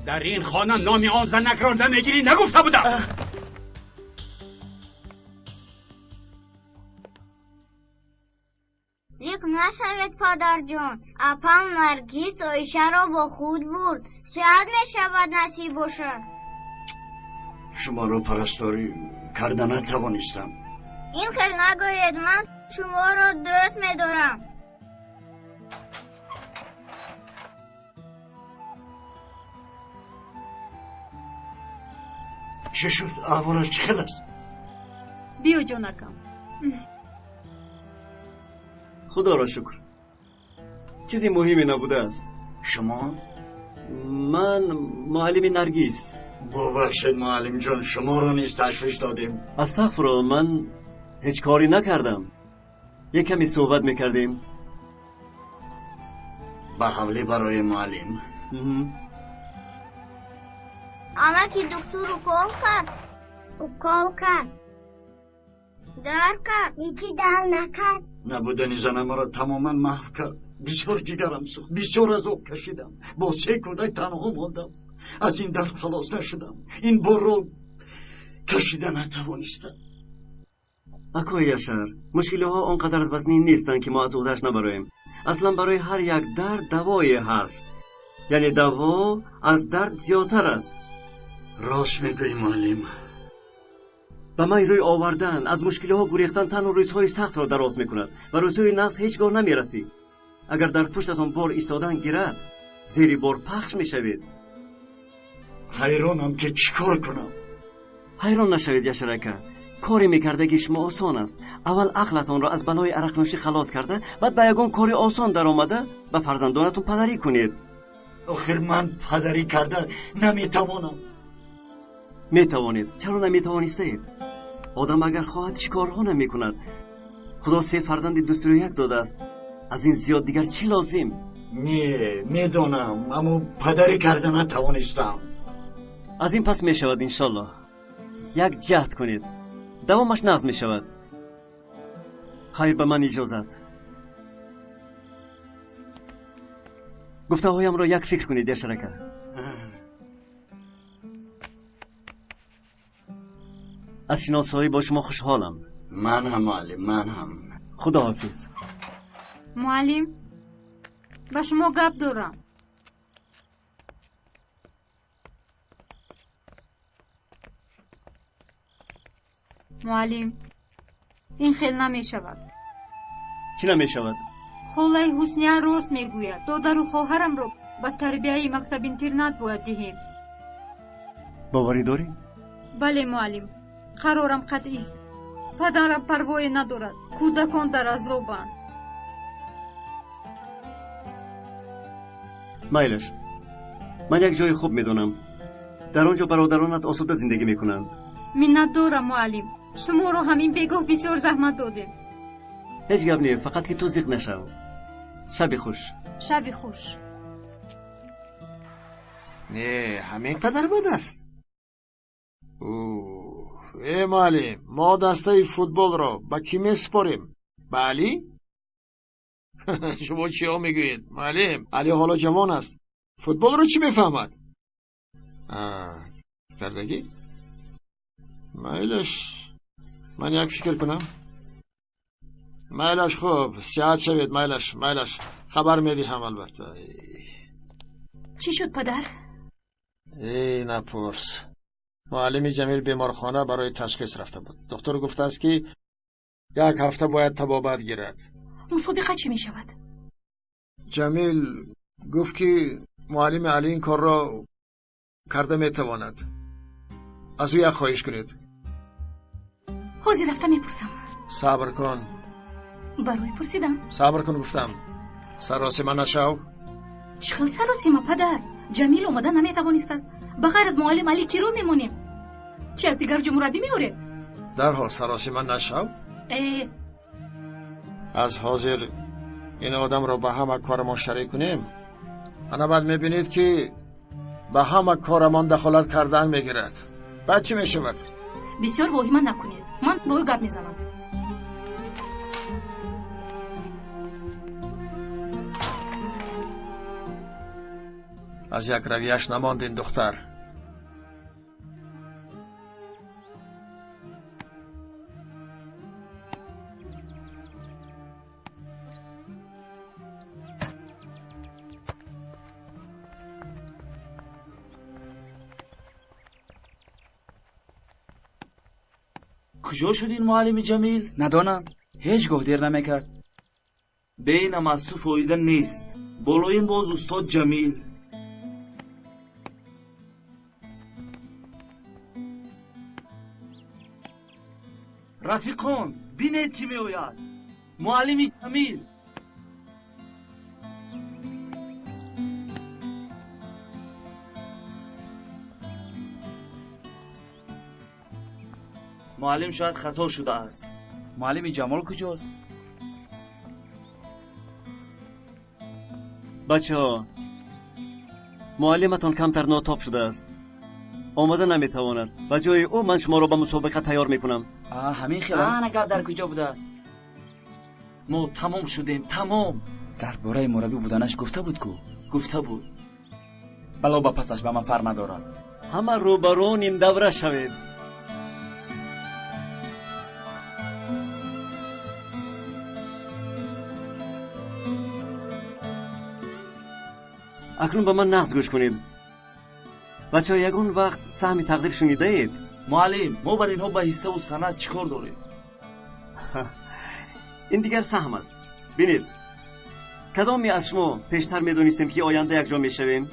Дар ин хона номи он занакро намегирӣ, нагуфта будам. Зиқ нашавед, падарҷон. Апам Наргиз Оишаро бо худ бурд. Сиҳат мешавад, насиб бошад. Шуморо парасторӣ карда натавонистам. Ин хел нагӯед, ман шуморо дӯст медорам. Чӣ шуд? Аҳволаш чӣ хел аст? Биё, ҷонакам. Худоро шукр, чизи муҳиме набудааст. Шумо? Ман муаллими Наргиз. Бубахшед, муаллимҷон, шуморо низ ташвиш додем. Астағфирулло, ман ҳеҷ корӣ накардам. Як каме суҳбат мекардем. Ба ҳавлӣ барои муаллим. Амаки духтур укол кард? Укол кард. Дар кард. Ҳечи дал накард. Набудани занамро тамоман маҳв кард. Бисёр ҷигарам сӯхт, бисёр азоб кашидам. Бо се кӯдак танҳо мондам. Аз ин дард халос нашудам. Ин борро кашида натавонистам. Акои Яшар, мушкилиҳо он қадар вазнин нестанд, ки мо аз уҳдааш набароем. Аслан барои ҳар як дард давое ҳаст. Яъне даво аз дард зиёдтар аст. Рост мегӯӣ, муаллим. Ба май рӯй овардан, аз мушкилиҳо гурехтан танҳо рӯзҳои сахтро дароз мекунад ва рӯзҳои нағз ҳеҷ гоҳ намерасӣ. Агар дар пуштатон бор истодан гирад, зери бор пахш мешавед. Ҳайронам, ки чӣ кор кунам. Ҳайрон нашавед, Яшар ака. Коре мекардагии шумо осон аст. Аввал ақлатонро аз балои арақнӯшӣ халос карда, баъд ба ягон кори осон даромада ба фарзандонатон падарӣ кунед. Охир ман падарӣ карда наметавонам. Метавонед. Чаро наметавонистаед? Одам агар хоҳад, чӣ корҳо намекунад? Худо се фарзанди дӯстрӯяк додааст. Аз ин зиёд дигар чӣ лозим? Не, медонам, аммо падарӣ карда натавонистам. Аз ин пас мешавад, иншоллоҳ. Як ҷаҳд кунед, давомаш нағз мешавад. Хайр, ба ман иҷозат. Гуфтаҳоямро як фикр кунед, Яшар ака. Аз шиносоӣ бо шумо хушҳолам. Ман ҳам, муаллим, ман ҳам. Худоҳофиз. Муаллим, ба шумо гап дорам. Муаллим, ин хел намешавад. Чӣ намешавад? Холаи Ҳусния рост мегӯяд. Додару хоҳарамро ба тарбияи мактаб-интернат бояд диҳем. Боварӣ дорӣ? Бале, муаллим, қарорам қатъист. Падарам парвое надорад, кӯдакон дар азобанд. Майлаш, ман як ҷои хуб медонам. Дар он ҷо бародаронат осуда зиндагӣ мекунанд. Миннатдорам, муаллим. Шуморо ҳамин бегоҳ бисёр заҳмат додем. Ҳеҷ гап не, фақат ки ту зиқ нашав. Шаби хуш. Шаби хуш. Не, ҳамин қадар бад аст? Э, муаллим, мо дастаи футболро ба кӣ месупорем? Ба Алӣ? Шумо чиҳо мегӯед, муаллим? Алӣ ҳоло ҷавон аст. Футболро чӣ мефаҳмад? Кардагӣ? Майлаш, ман як фикр кунам. Майлаш, хуб, сиҳат шавед, майлаш, майлаш. Хабар медиҳам, албатта. Чӣ шуд, падар? Эй, напурс. Муаллими Ҷамил беморхона барои ташхис рафта буд. Духтур гуфтааст, ки як ҳафта бояд табобат гирад. Мусобиқа чӣ мешавад? Ҷамил гуфт, ки муаллими Алӣ ин корро карда метавонад. Аз ӯ як хоҳиш кунед. Ҳозир рафта мепурсам. Сабр кун. Барои пурсидам. Сабр кун гуфтам. Саросима нашав. Чӣ хел саросима, падар? Ҷамил омада наметавонистааст. Ба ғайр аз муаллим Али киро мемонем? Чӣ аз дигар ҷо мураббӣ меоред? Дарҳол саросима нашав. Аз ҳозир ин одамро ба ҳама корамон шарик кунем, ана баъд мебинед ки ба ҳама корамон дахолат кардан мегирад. Баъд чӣ мешавад? Бисёр воҳима накунед. Ман бо ӯ гап мезанам. Аз як равияш намонд ин духтар. Куҷо шуд ин муаллими Ҷамил? Надонам. Ҳеҷ гоҳ дер намекард. Бейнам аз ту фоида нест. Болоим боз устод Ҷамил. Рафиқон, бинед ки меояд. Муаллими Ҷамил. Муаллим шояд хато шудааст. Муаллими Ҷамол куҷост? Бачаҳо, муаллиматон камтар нотоб шудааст. Омада наметавонад. Ба ҷои ӯ ман шуморо ба мусобиқа тайёр мекунам. Ҳамин хел. Ана гап дар куҷо будааст? Мо тамом шудем, тамом. Дар бораи мураббӣ буданаш гуфта буд ку? Гуфта буд. Бало ба пасаш ба ман фарқ надорад. Ҳама рӯбарӯ нимдавра шавед. Акнун ба ман нағз гӯш кунед. Бачаҳо, ягон вақт саҳми тақдир шунидаед? Муаллим, мо бар инҳо ба ҳиссаву санъат чӣ кор дорем? Ин дигар саҳм аст. Бинед, кадоме аз шумо пештар медонистем ки оянда якҷо мешавем?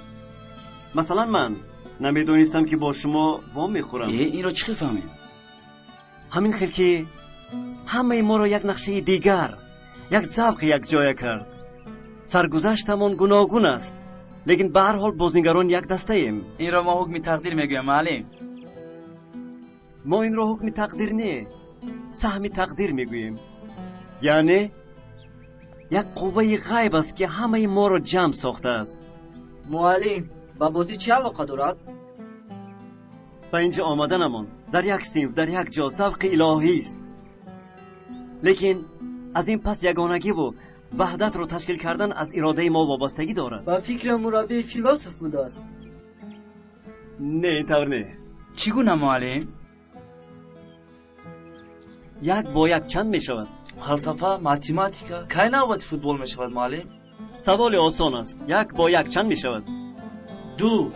Масалан, ман намедонистам ки бо шумо вом мехӯрам. Инро чӣ хел фаҳмем? Ҳамин хел ки ҳамаи моро як нақшаи дигар, як завқ якҷоя кард. Саргузаштамон гуногун аст, лекин ба ҳар ҳол бозингарон як дастаем. Инро мо ҳукми тақдир мегӯем, муаллим. Мо инро ҳукми тақдир не, саҳми тақдир мегӯем. Яъне як қувваи ғайб аст ки ҳамаи моро ҷамъ сохтааст. Муаллим, ба бозӣ чӣ алоқа дорад? Ба инҷо омаданамон дар як синф, дар як ҷо завқи илоҳист. Лекин аз ин пас ягонагиву ваҳдатро ташкил кардан аз иродаи мо вобастагӣ дорад. Ба фикрам мураббии философ будааст. Не, ин тавр не. Чӣ гуна, муаллим? Як бо як чанд мешавад? Фалсафа, математика. Кай навбати футбол мешавад, муаллим? Саволи осон аст. Як бо як чанд мешавад? Ду.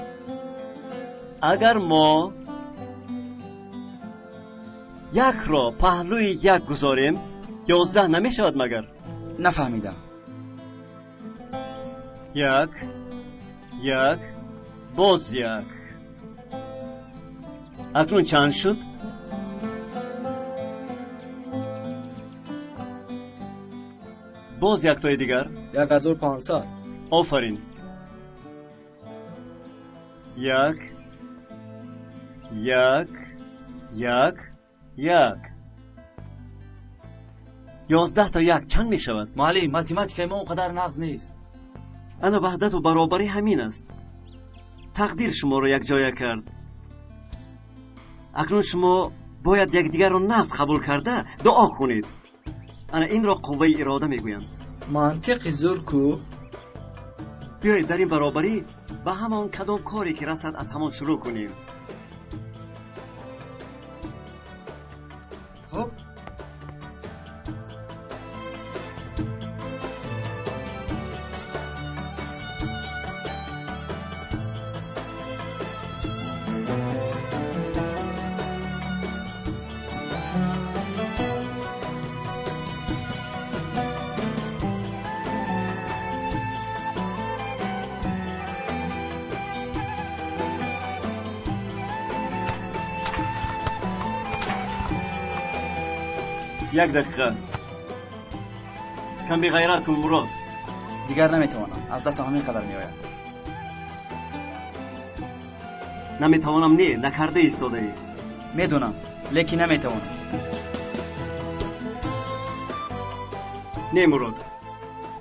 Агар мо якро паҳлӯи як гузорем, 11 намешавад магар? Нафаҳмидам. Як, як, боз як. Акнун чанд шуд? Боз яктои дигар. 1500. Офарин. Як, як, як, як. 11 то як чанд мешавад? Муаллим, математикаи мо он қадар нағз нест. Ана ваҳдату баробарӣ ҳамин аст. Тақдир шуморо якҷоя кард. Акнун шумо бояд якдигарро нағз қабул карда дуо кунед. Ана инро қувваи ирода мегӯянд. Мантиқи зур ку? Биёед дар ин баробарӣ ба ҳамон кадом коре ки расад аз ҳамон шурӯъ кунем. Хоп. Як дақиқа. Каме ғайрат кун, Мурод. Дигар наметавонам. Аз дастам ҳамин қадар меояд. Наметавонам не, накарда истодаӣ. Медонам, лекин наметавонам. Не, Мурод.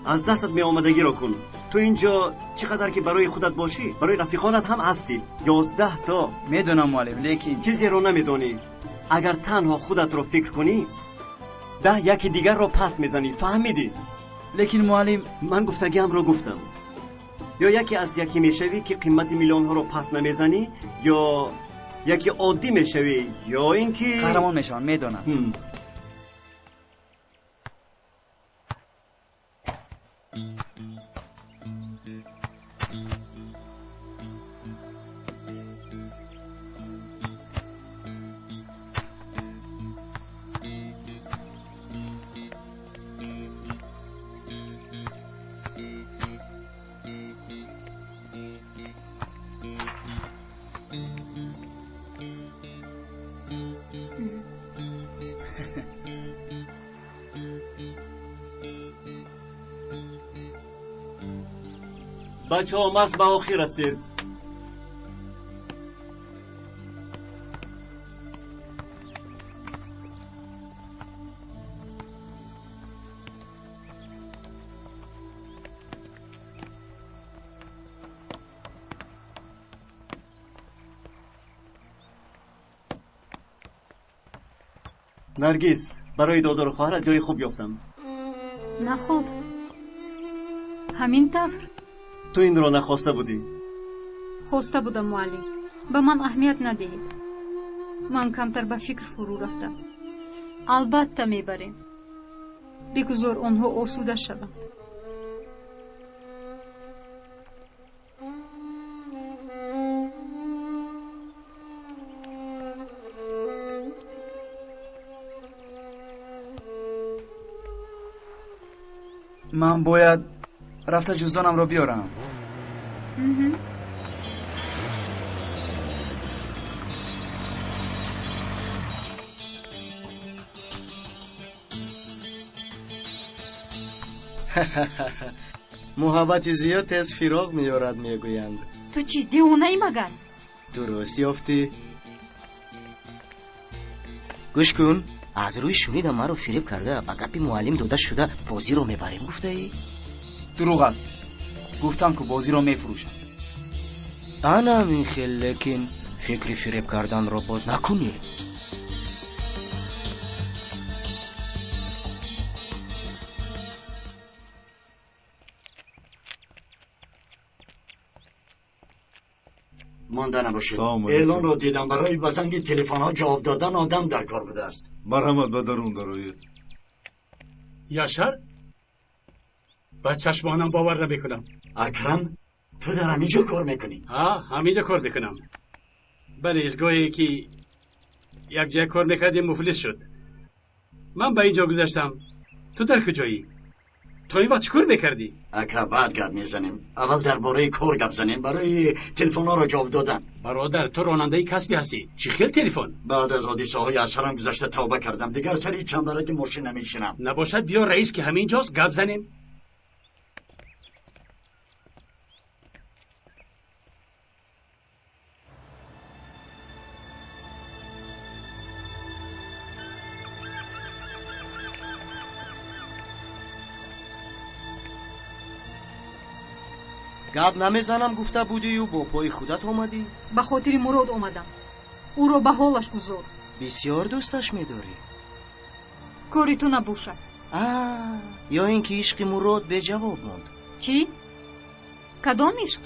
Аз дастат меомадагиро кун. Ту инҷо чӣ қадар ки барои худат бошӣ, барои рафиқонат ҳам ҳастӣ. 11 то. Медонам, муаллим, лекин чизеро намедонӣ. Агар танҳо худатро фикр кунӣ, 10 яки дигарро паст мезанӣ. Фаҳмидӣ? Лекин муаллим, ман гуфтагиамро гуфтам. Ё яке аз яке мешавӣ, ки қимати миллионҳоро паст намезанӣ, ё яке оддӣ мешавӣ, ё ин ки қаҳрамон мешавам. Медонам. Бачаҳо, машқ ба охир расид. Наргиз, барои додару хоҳарат ҷои хуб ёфтам. Наход, ҳамин тавр? Ту инро нахоста будӣ. Хоста будам, муаллим. Ба ман аҳамият надиҳед. Ман камтар ба фикр фурӯ рафтам. Албатта мебарем. Бигузор онҳо осуда шаванд. Ман бояд рафта ҷуздонамро биёрам. Муҳаббати зиёд тез фироқ меорад, мегӯянд. Ту чӣ, девонаӣ магар? Дуруст ёфтӣ. Гӯш кун, аз рӯи шунидам маро фиреб карда ба гапи муаллим дода шуда бозиро мебарем гуфтаӣ? Дурӯғ аст. Гуфтам, ку бозиро мефурӯшам. Анам ин хел, лекин фикри фиреб карданро боз накунӣ. Монда набошед. Эълонро дидам, барои ба занги телефонҳо ҷавоб додан одам дар кор будааст. Марҳамат, ба дарун дароед. Яшар, ба чашмонам бовар намекунам. Акрам, ту дар ҳамин ҷо кор мекунӣ? Ҳа, ҳамин ҷо кор мекунам. Бале, изгоҳе ки якҷоя кор мекардем муфлис шуд. Ман ба ин ҷо гузаштам. Ту дар куҷоӣ? То ин вақт чӣ кор мекардӣ? Ака, баъд гап мезанем. Аввал дар бораи кор гап занем, барои телефонҳоро ҷавоб додан. Бародар, ту ронандаи касбӣ ҳастӣ. Чӣ хел телефон? Баъд аз ҳодисаҳои аз сарам гузашта тавба кардам. Дигар сари чамбараки мошин намешинам. Набошад, биё раис ки ҳамин ҷост, гап занем. Гап намезанам гуфта будию бо пои худат омадӣ? Ба хотири Мурод омадам. Ӯро ба ҳолаш гузор. Бисёр дӯсташ медорӣ? Кори ту набошад. А, ё ин ки ишқи Мурод беҷавоб монд. Чӣ? Кадом ишқ?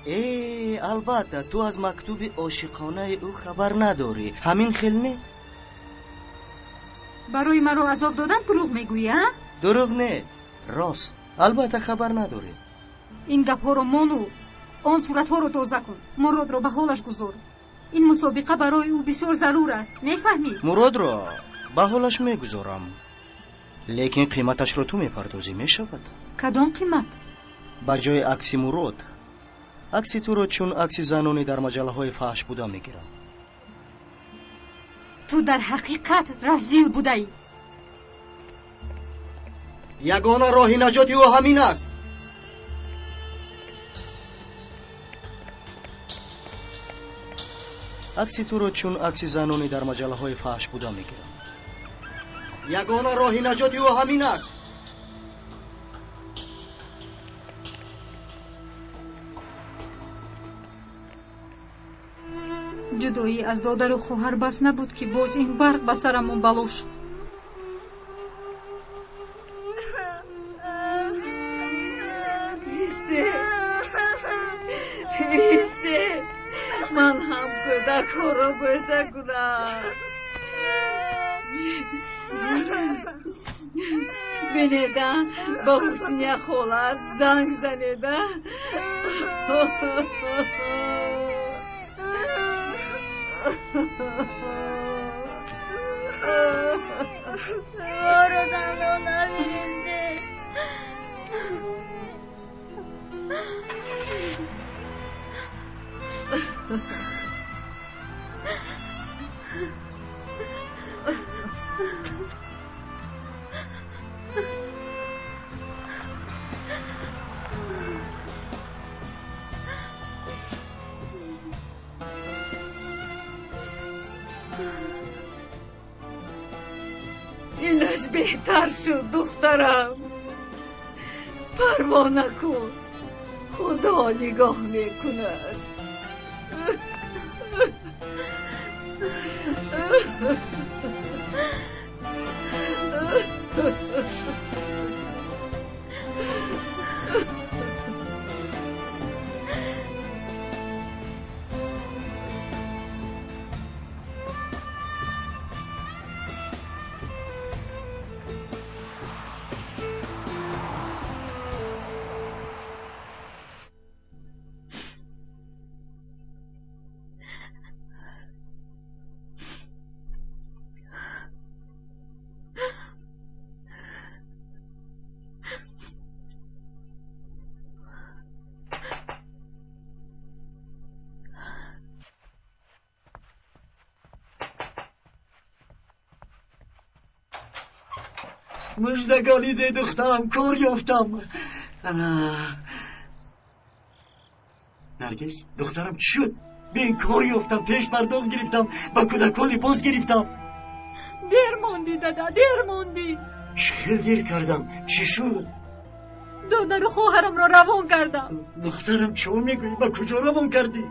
Э, албатта, ту аз мактуби ошиқонаи ӯ хабар надорӣ. Ҳамин хел не? Барои маро азоб додан дурӯғ мегӯӣ, а? Дурӯғ не, рост. Албатта хабар надорӣ. Ин гапҳоро мону он суратҳоро тоза кун. Муродро ба ҳолаш гузор. Ин мусобиқа барои ӯ бисёр зарур аст. Мефаҳмӣ? Муродро ба ҳолаш мегузорам, лекин қиматашро ту мепардозӣ, мешавад? Кадом қимат? Ба ҷои акси Мурод акси туро чун акси занони дар маҷаллаҳои фаҳш буда мегирам. Ту дар ҳақиқат разил будаӣ. Ягона роҳи наҷоти ӯ ҳамин аст. Акси туро чун акси занони дар маҷаллаҳои фаҳш буда мегирам. Ягона роҳи наҷоти ӯ ҳамин аст. Ҷудоӣ аз додару хоҳар бас набуд, ки боз ин барқ ба сарамон бало шуд. Исте, ман ҳам кӯдакҳоро бӯса кунам. Бинеда, ба Ҳусния холат занг занеда. Моро танҳо нафиристед. Инаш беҳтар шуд, духтарам. Парво накун, Худо нигоҳ мекунад. Муждагонӣ де, духтарам, кор ёфтам. Наргиз, духтарам, чӣ шуд? Бин, кор ёфтам, пеш пардохт гирифтам, ба кӯдакҳо либос гирифтам. Дер мондӣ, дада, дер мондӣ. Чӣ хел дер кардам? Чӣ шуд? Додару хоҳарамро равон кардам. Духтарам, чӣ мегӯӣ? Ба куҷо равон кардӣ?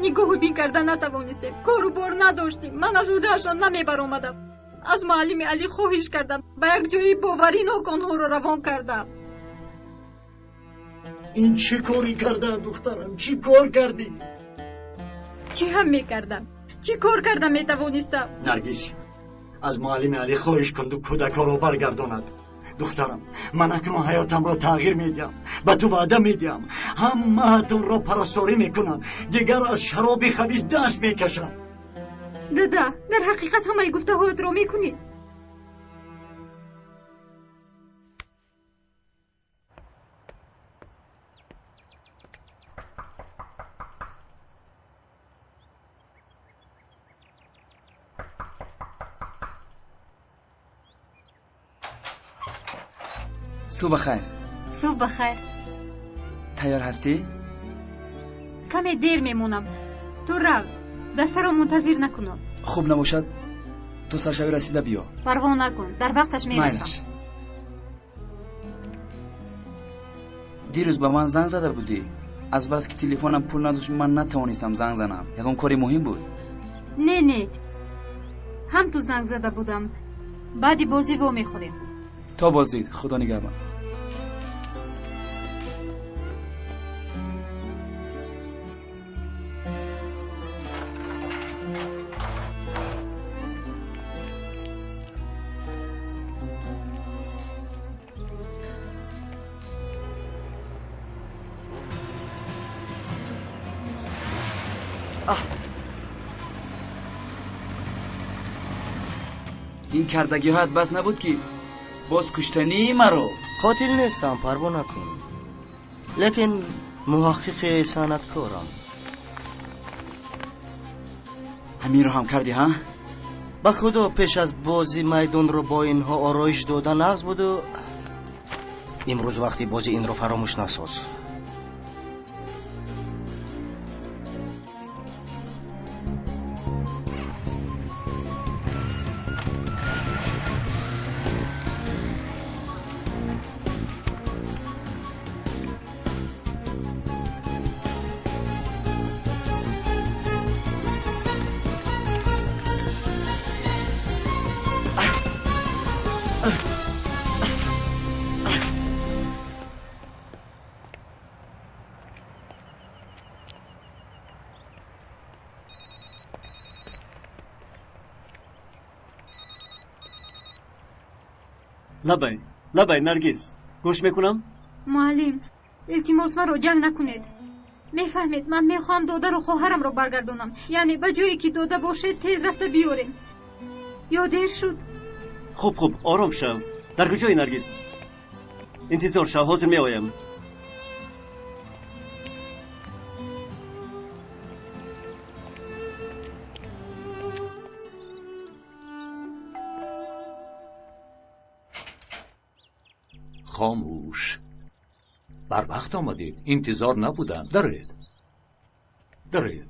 Нигоҳу бин карда натавонистем, кору бор надоштем. Ман аз ӯдаашон намебаромадам. Аз муаллими Алӣ хоҳиш кардам, ба як ҷои боваринок онҳоро равон кардам. Ин чӣ корӣ карда, духтарам? Чӣ кор кардӣ? Чӣ ҳам мекардам? Чӣ кор карда метавонистам? Наргиз, аз муаллими Алӣ хоҳиш кунду кӯдакҳоро баргардонад. Духтарам, ман акнун ҳаётамро тағйир медиҳам, ба ту ваъда медиҳам, ҳамаатонро парасторӣ мекунам, дигар аз шароби хабис даст мекашам. Дада, дар ҳақиқат ҳамаи гуфтаҳоятро мекунӣ? Субҳ бахайр. Субҳ бахайр. Тайёр ҳастӣ? Каме дер мемонам. Ту рав, дастаро мунтазир накунам. Хуб набошад, то саршавӣ расида биё. Парво накун, дар вақташ мерасам. Дирӯз ба ман занг зада будӣ. Азбаски телефонам пул надошт, ман натавонистам занг занам. Ягон кори муҳим буд? Не, не, ҳам ту занг зада будам. Баъди бозӣ вомехӯрем. То боздид, худо нигаҳбон. Ин кардагиҳоят бас набуд, ки боз куштании маро? Қотил нестам, парво накун, лекин муҳаққиқи санъаткорам. Ҳаминро ҳам кардӣ, ҳа? Ба худо пеш аз бозӣ майдонро бо инҳо ороиш дода нағз буду имрӯз вақти бозӣ инро фаромӯш насоз. Лабай, лабай, Наргиз, гӯш мекунам? Муаллим, илтимос маро ҷанг накунед. Мефаҳмед, ман мехоҳам додару хоҳарамро баргардонам. Яъне ба ҷое ки дода бошед, тез рафта биёрем. Ё дер шуд? Хуб, хуб, ором шав. Дар куҷои, Наргиз? Интизор шав, ҳозир меоям. Хомӯш. Барвақт омадед, интизор набудам. Дароед, дароед.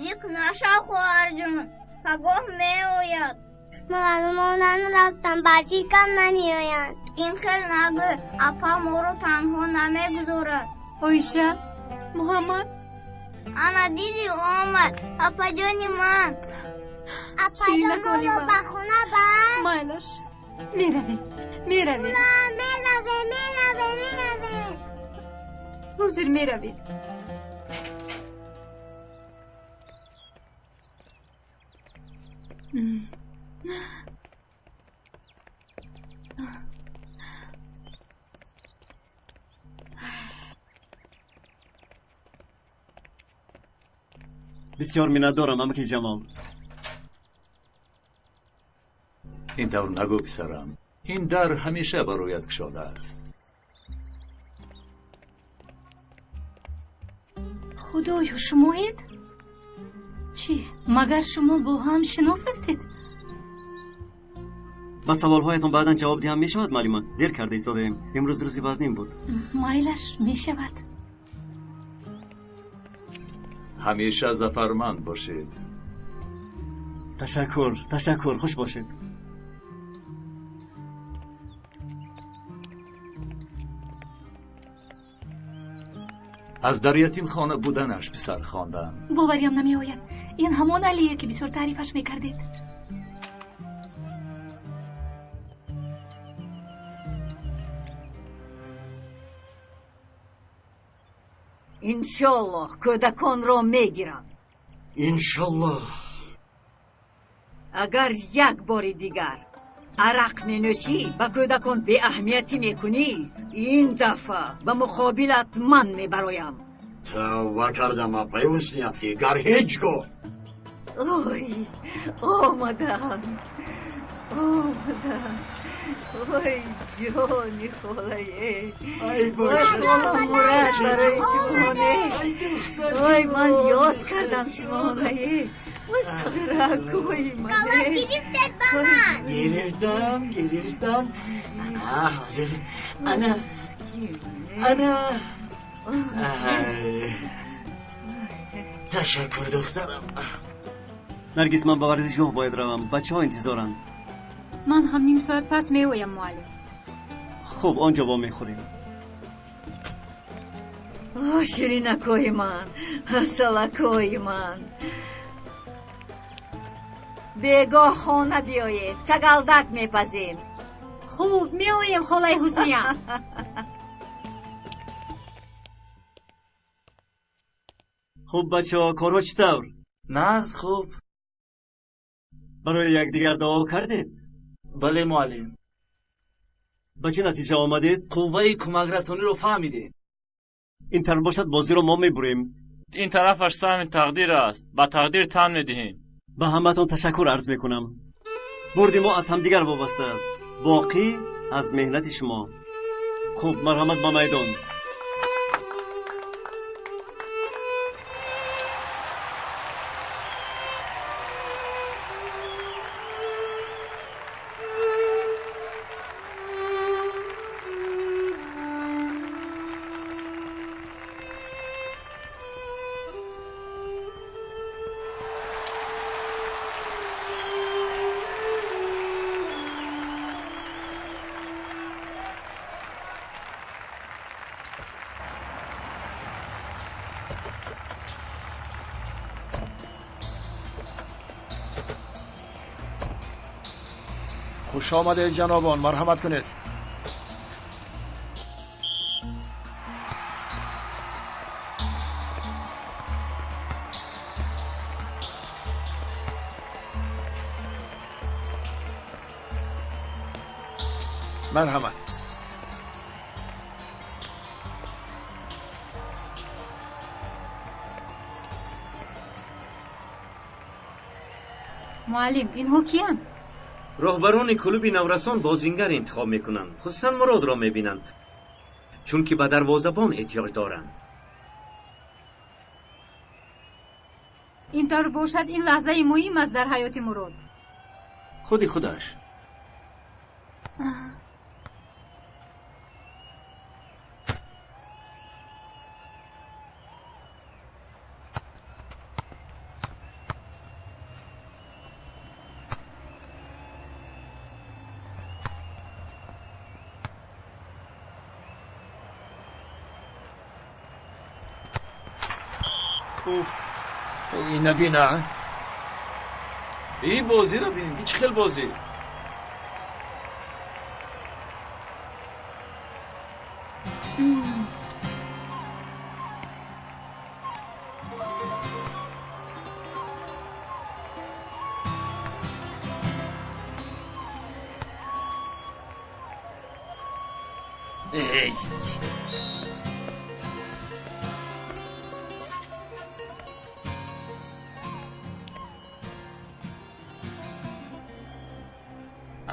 Зиқ нашав, хоҳарҷон, пагоҳ меояд. Муаллимонан рафтам, ба фикрам намеоянд. Ин хел нагӯ, апа моро танҳо намегузорад. Оиша, Муҳаммад. Ана диди, омад, апаҷони ман. Апаҷон моро ба хона бар. Майлаш, меравем, меравем. Меравем, меравем, меравем. Ҳозир меравем. Бисёр миннатдорам, амаки Ҷамол. Ин тавр нагӯ, писарам. Ин дар ҳамеша бароят кушода аст. Худоё, шумоед? Чӣ, магар шумо бо ҳам шинос ҳастед? Ба саволҳоятон баъдан ҷавоб диҳам мешавад, муаллима? Дер карда истодаем. Имрӯз рӯзи вазнин буд. Майлаш, мешавад. Ҳамеша зафарманд бошед. Ташаккур, ташаккур, хуш бошед. Аз дар ятимхона буданаш писар хондам. Бовариам намеояд. Ин ҳамон Алие, ки бисёр таърифаш мекардед. Иншоллоҳ кӯдаконро мегирам. Иншоллоҳ. Агар як бори дигар арақ менӯшӣ, ба кӯдакон беаҳамиятӣ мекунӣ, ин дафъа ба муқобилат ман мебароям. Тавба кардам, апаи Ҳусния, дигар ҳеҷ гоҳ. Ой, омадам, омадам. Ой, ҷони холае. Ой, хола Мурад барои шумоне. Ой, ман ёд кардам шумонае. Мустағиракои мане. Гирифтед ба ман. Гирифтам, гирифтам. Ана, ҳозир. Ана, ана. Ташаккур, духтарам. Наргиз, ман ба варзишгоҳ бояд равам. Бачаҳо интизоранд. Ман ҳам ним соат пас меоям, муаллим. Хуб, он ҷо вомехӯрем. О, ширинакои ман, асалакои ман. Бегоҳ хона биёед, чагалдак мепазем. Хуб, меоем, холаи Ҳусния. Хуб, бачаҳо, корҳо чӣ тавр? Нағз, хуб. Барои якдигар дуо кардед? Бале, муаллим. Ба чӣ натиҷа омадед? Қувваи кӯмакрасониро фаҳмидем. Ин тавр бошад, бозиро мо мебурем. Ин тарафаш саҳми тақдир аст. Ба тақдир тан медиҳем. Ба ҳамаатон ташаккур арз мекунам. Бурди мо аз ҳамдигар вобаста аст, боқӣ аз меҳнати шумо. Хуб, марҳамат ба майдон. Хуш омадед, ҷанобон, марҳамат кунед. Марҳамат. Муаллим, инҳо киянд? Роҳбарони клуби наврасон бозингар интихоб мекунанд, хусусан Муродро мебинанд, чунки ба дарвозабон эҳтиёҷ доранд. Ин тавр бошад, ин лаҳзаи муҳим аст дар ҳаёти Мурод. Худи худаш. Уф, ина бина. И бозиро бин, ин чӣ хел бозӣ?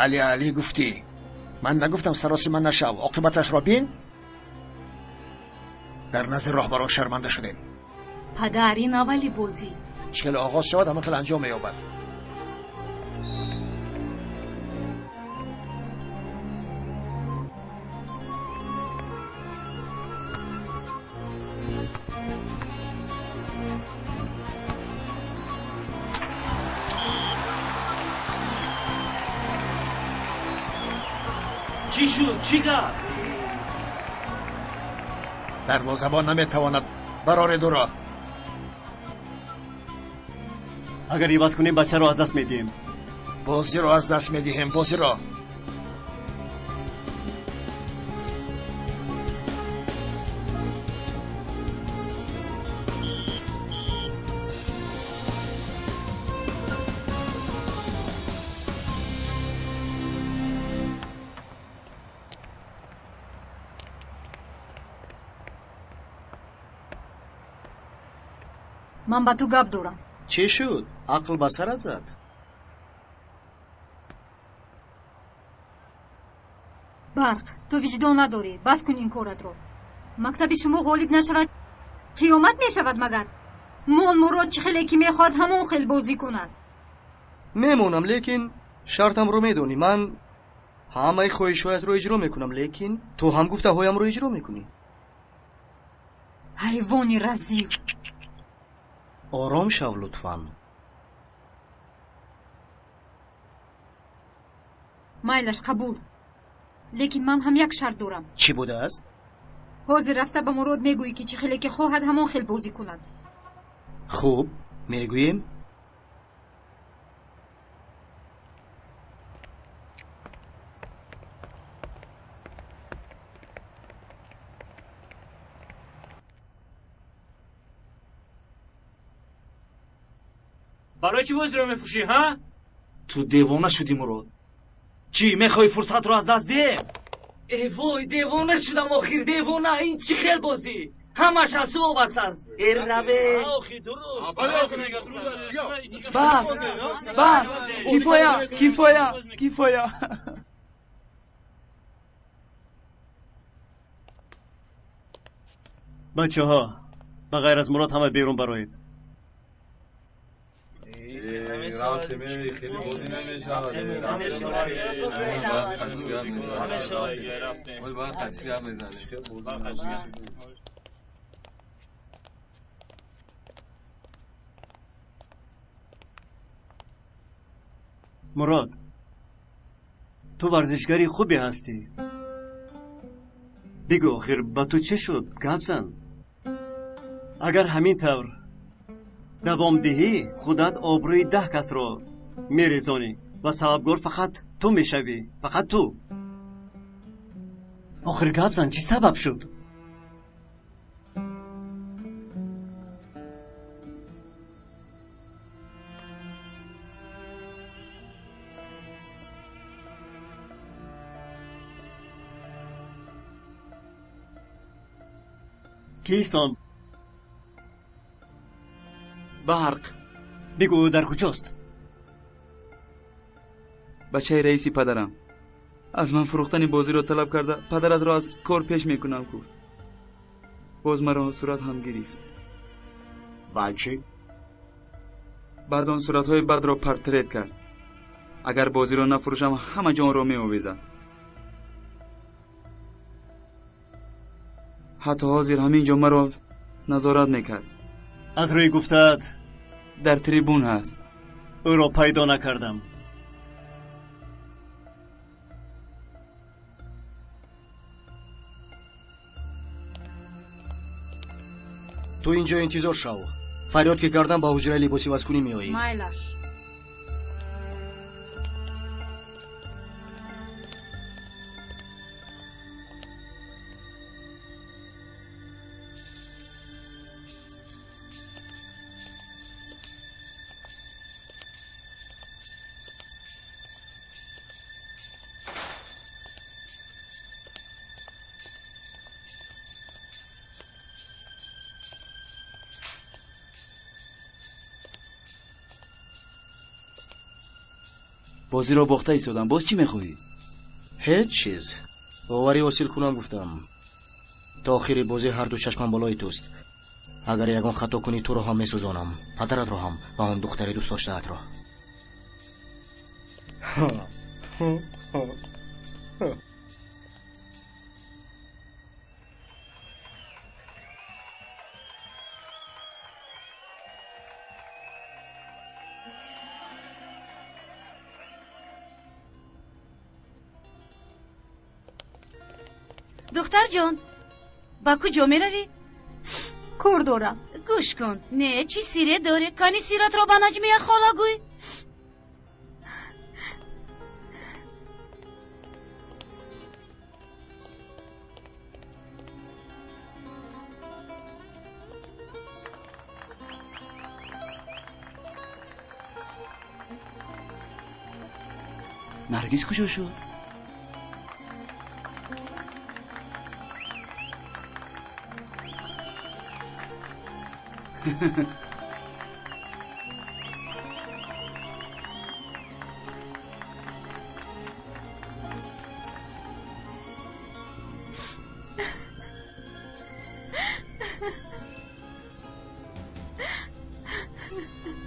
Али, Али гуфтӣ. Ман нагуфтам саросима нашав, оқибаташро бин. Дар назди роҳбарон шарманда шудем. Падар, ин аввали бозӣ. Чӣ хеле оғоз шавад, ҳамон хел анҷом меёбад. Чӣ шуд? Чӣ гап? Дарвозабон наметавонад бароред ӯро. Агар иваз кунем, бачаро аз даст медиҳем. Бозиро аз даст медиҳем, бозиро. Ман ба ту гап дорам. Чӣ шуд? Ақл ба сарат зад? Барқ, ту виҷдон надорӣ. Бас кун ин коратро. Мактаби шумо ғолиб нашавад, қиёмат мешавад магар? Мон Мурод чӣ хеле ки мехоҳад, ҳамон хел бозӣ кунад. Мемонам, лекин шартамро медонӣ. Ман ҳамаи хоҳишҳоятро иҷро мекунам, лекин ту ҳам гуфтаҳоямро иҷро мекунӣ. Ҳайвони разил! Ором шав, лутфан. Майлаш, қабул. Лекин ман ҳам як шарт дорам. Чӣ будааст? Ҳозир рафта ба Мурод мегӯӣ, ки чӣ хеле ки хоҳад, ҳамон хел бозӣ кунад. Хуб, мегӯем. Барои чӣ бозиро мефурӯшӣ, ҳа? Ту девона шудӣ, Мурод. Чӣ мехоҳӣ фурсатро аз даст диҳем? Э вой, девона шудам охир, девона! Ин чӣ хел бозӣ? Ҳамаш аз ту вобаста аст. Эраве. Бас, бас, кифоя, кифоя, кифоя. Бачаҳо, ба ғайр аз Мурод ҳама берун бароед. Мурод, ту варзишгари хубе ҳастӣ. Бигӯ, охир ба ту чӣ шуд? Гап зан. Агар ҳамин тавр давом диҳӣ, худат обрӯи 10 касро мерезонӣ ва сабабгор фақат ту мешавӣ, фақат ту. Охир гап зан, чӣ сабаб шуд? Кист он? Барқ. Бигӯ, дар куҷост? Бачаи раиси падарам аз ман фурӯхтани бозиро талаб карда, падаратро аз кор пеш мекунам гуфт. Боз маро сурат ҳам гирифт. Баъд чӣ? Баъд он суратҳои бадро портрет кард. Агар бозиро нафурӯшам, ҳама ҷонро меовезад. Ҳатто ҳозир ҳамин ҷо маро назорат мекард. Аз рӯи гуфтаат дар трибун ҳаст. Ӯро пайдо накардам. Ту инҷо интизор шав. Фарёд ки кардам, ба ҳуҷраи либосивазкунӣ меоӣ. Майлаш. Бозиро бохта истодам, боз чӣ мехоҳӣ? Ҳеҷ чиз. Боварӣ ҳосил кунам гуфтам. То охири бозӣ ҳарду чашмам болои туст. Агар ягон хато кунӣ, туро ҳам месӯзонам, падаратро ҳам ва он духтари дӯстдоштаатро. Духтарҷон, ба куҷо меравӣ? Кор дорам. Гӯш кун, не, чӣ сире дорӣ? Кани сиратро ба Наҷмия хола гӯй. Наргиз куҷо шуд?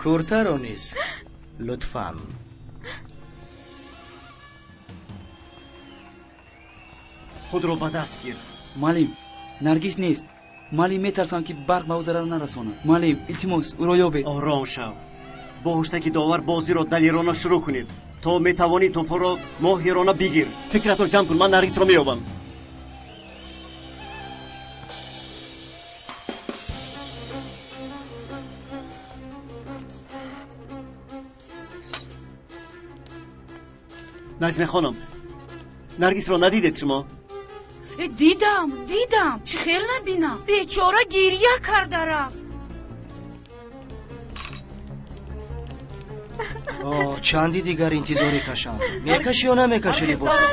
Куртаро низ лутфан. Худро ба даст гир. Муаллим, Наргиз нест. Муаллим, метарсам, ки барқ ба ӯ зарар нарасонад. Муаллим, илтимос, ӯро ёбед. Ором шав. Бо ҳуштаки довар бозиро далерона шурӯъ кунед. То метавонӣ тӯпҳоро моҳирона бигир. Фикратро ҷамъ кун, ман Наргизро меёбам. Наҷме хонум, Наргизро надидед шумо? Дидам, дидам. Чӣ хел набинам? Бечора гирья карда рафт. Чанди дигар интизорӣ кашам. Мекашӣ ё намекашӣ либосро?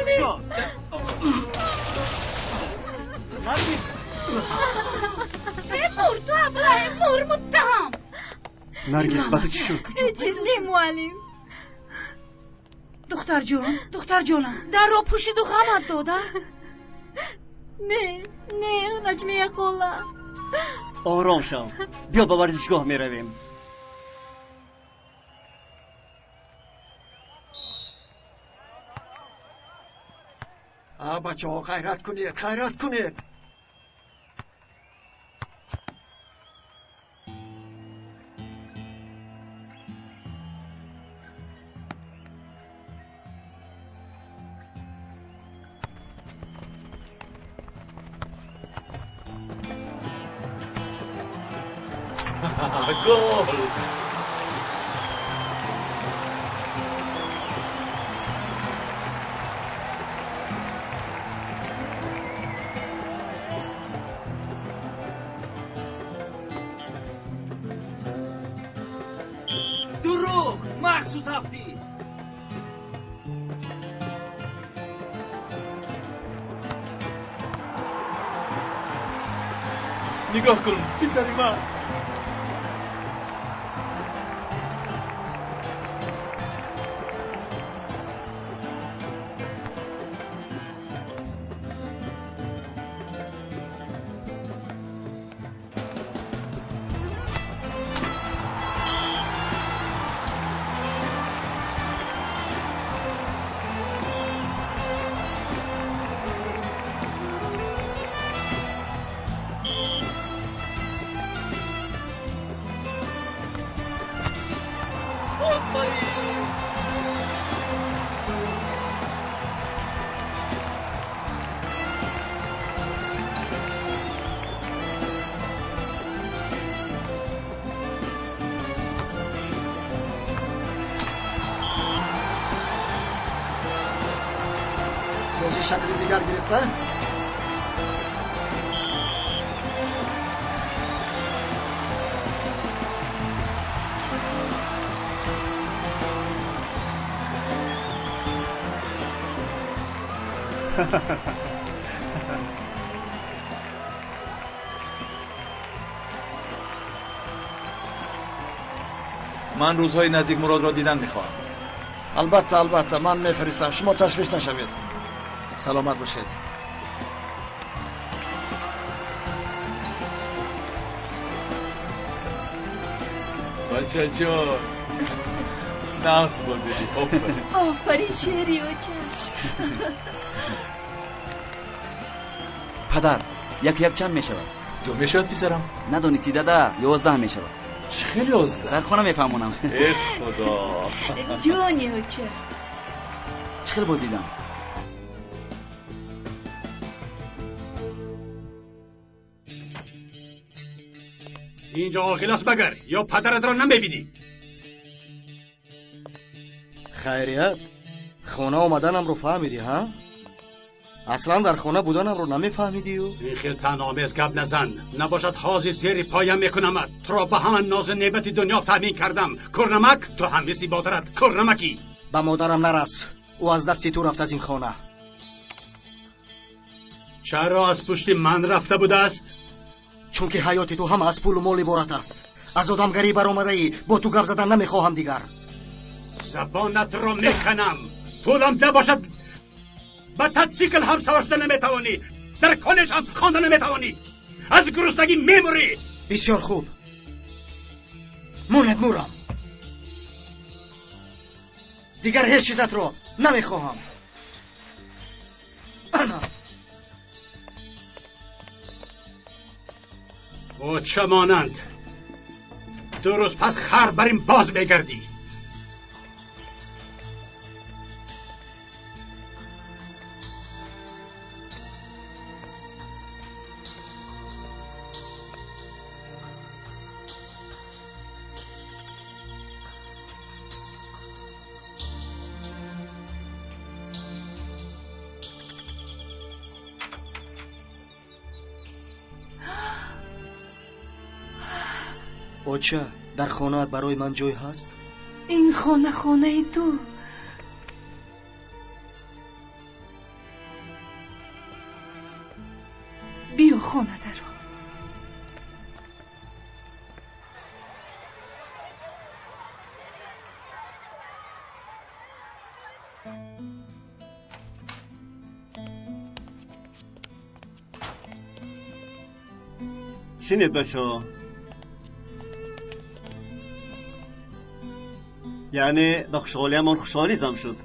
Кур муттаҳам. Наргиз, ба ту чӣ шуд? Ҳеҷ чиз не, муаллим. Духтарҷон, духтарҷонам, дарро пӯшиду ғамат дода? Не, не, Наҷмия хола. Ором шав. Биё ба варзишгоҳ меравем. Бачаҳо, ғайрат кунед, ғайрат кунед. Гол! Дурӯғ! Махсус ҳафтӣ! Нигоҳ кун, писари ман. Бозӣ шакли дигар гирифта? Ман рӯзҳои наздик Муродро дидан мехоҳам. Албатта, албатта, ман мефиристам. Шумо ташвиш нашавед. Саломат бошед. Бачаҷон, нағз бозидӣ. Офарин. Офарин, шери очаш. Падар, яку як чанд мешавад? Ду мешавад, писарам. Надонистӣ, дада, 11 мешавад. Чӣ хеле 11? Дар хона мефаҳмонам. Э худо. Ҷони оча. Чӣ хел бозидам? Инҷо оқил аст багар, ё падаратро намебинӣ? Хайрият, хона омаданамро фаҳмидӣ, ҳа? Аслан дар хона буданамро намефаҳмидию? Ин хел таъноомез гап назан. Набошад ҳозир зери поям мекунамат. Туро ба ҳама нозу неъмати дунё таъмин кардам. Кӯрнамак, ту ҳам мисли модарат кӯрнамакӣ. Ба модарам нарас. Ӯ аз дасти ту рафт аз ин хона. Чаро аз пушти ман рафта будааст? Чунки ҳаёти ту ҳама аз пулу мол иборат аст. Аз одамгарӣ баромадаӣ. Бо ту гап задан намехоҳам дигар. Забонатро меканам. Пулам набошад, ба татсикл ҳам савор шуда наметавонӣ. Дар коллеҷ ҳам хонда наметавонӣ. Аз гуруснагӣ мемурӣ. Бисёр хуб. Монед мурам. Дигар ҳеҷ чизатро намехоҳам. Ана. Оча монанд. Ду рӯз пас хар бар ин боз мегардӣ. Оча, дар хонаат барои ман ҷой ҳаст? Ин хона хонаи ту. Биё хона даро. Шинед бачаҳо. Яъне ба хушҳолиамон хушҳолӣ зам шуд.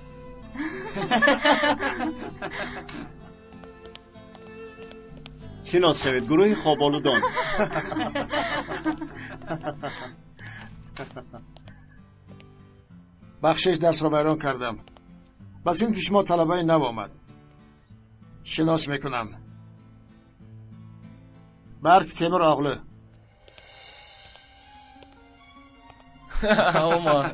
Шинос шавед, гурӯҳи хоболудон. Бахшиш, дарсро вайрон кардам. Ба синфи шумо талабаи нав омад. Шинос мекунам. Барк Темур оғлу. Омад.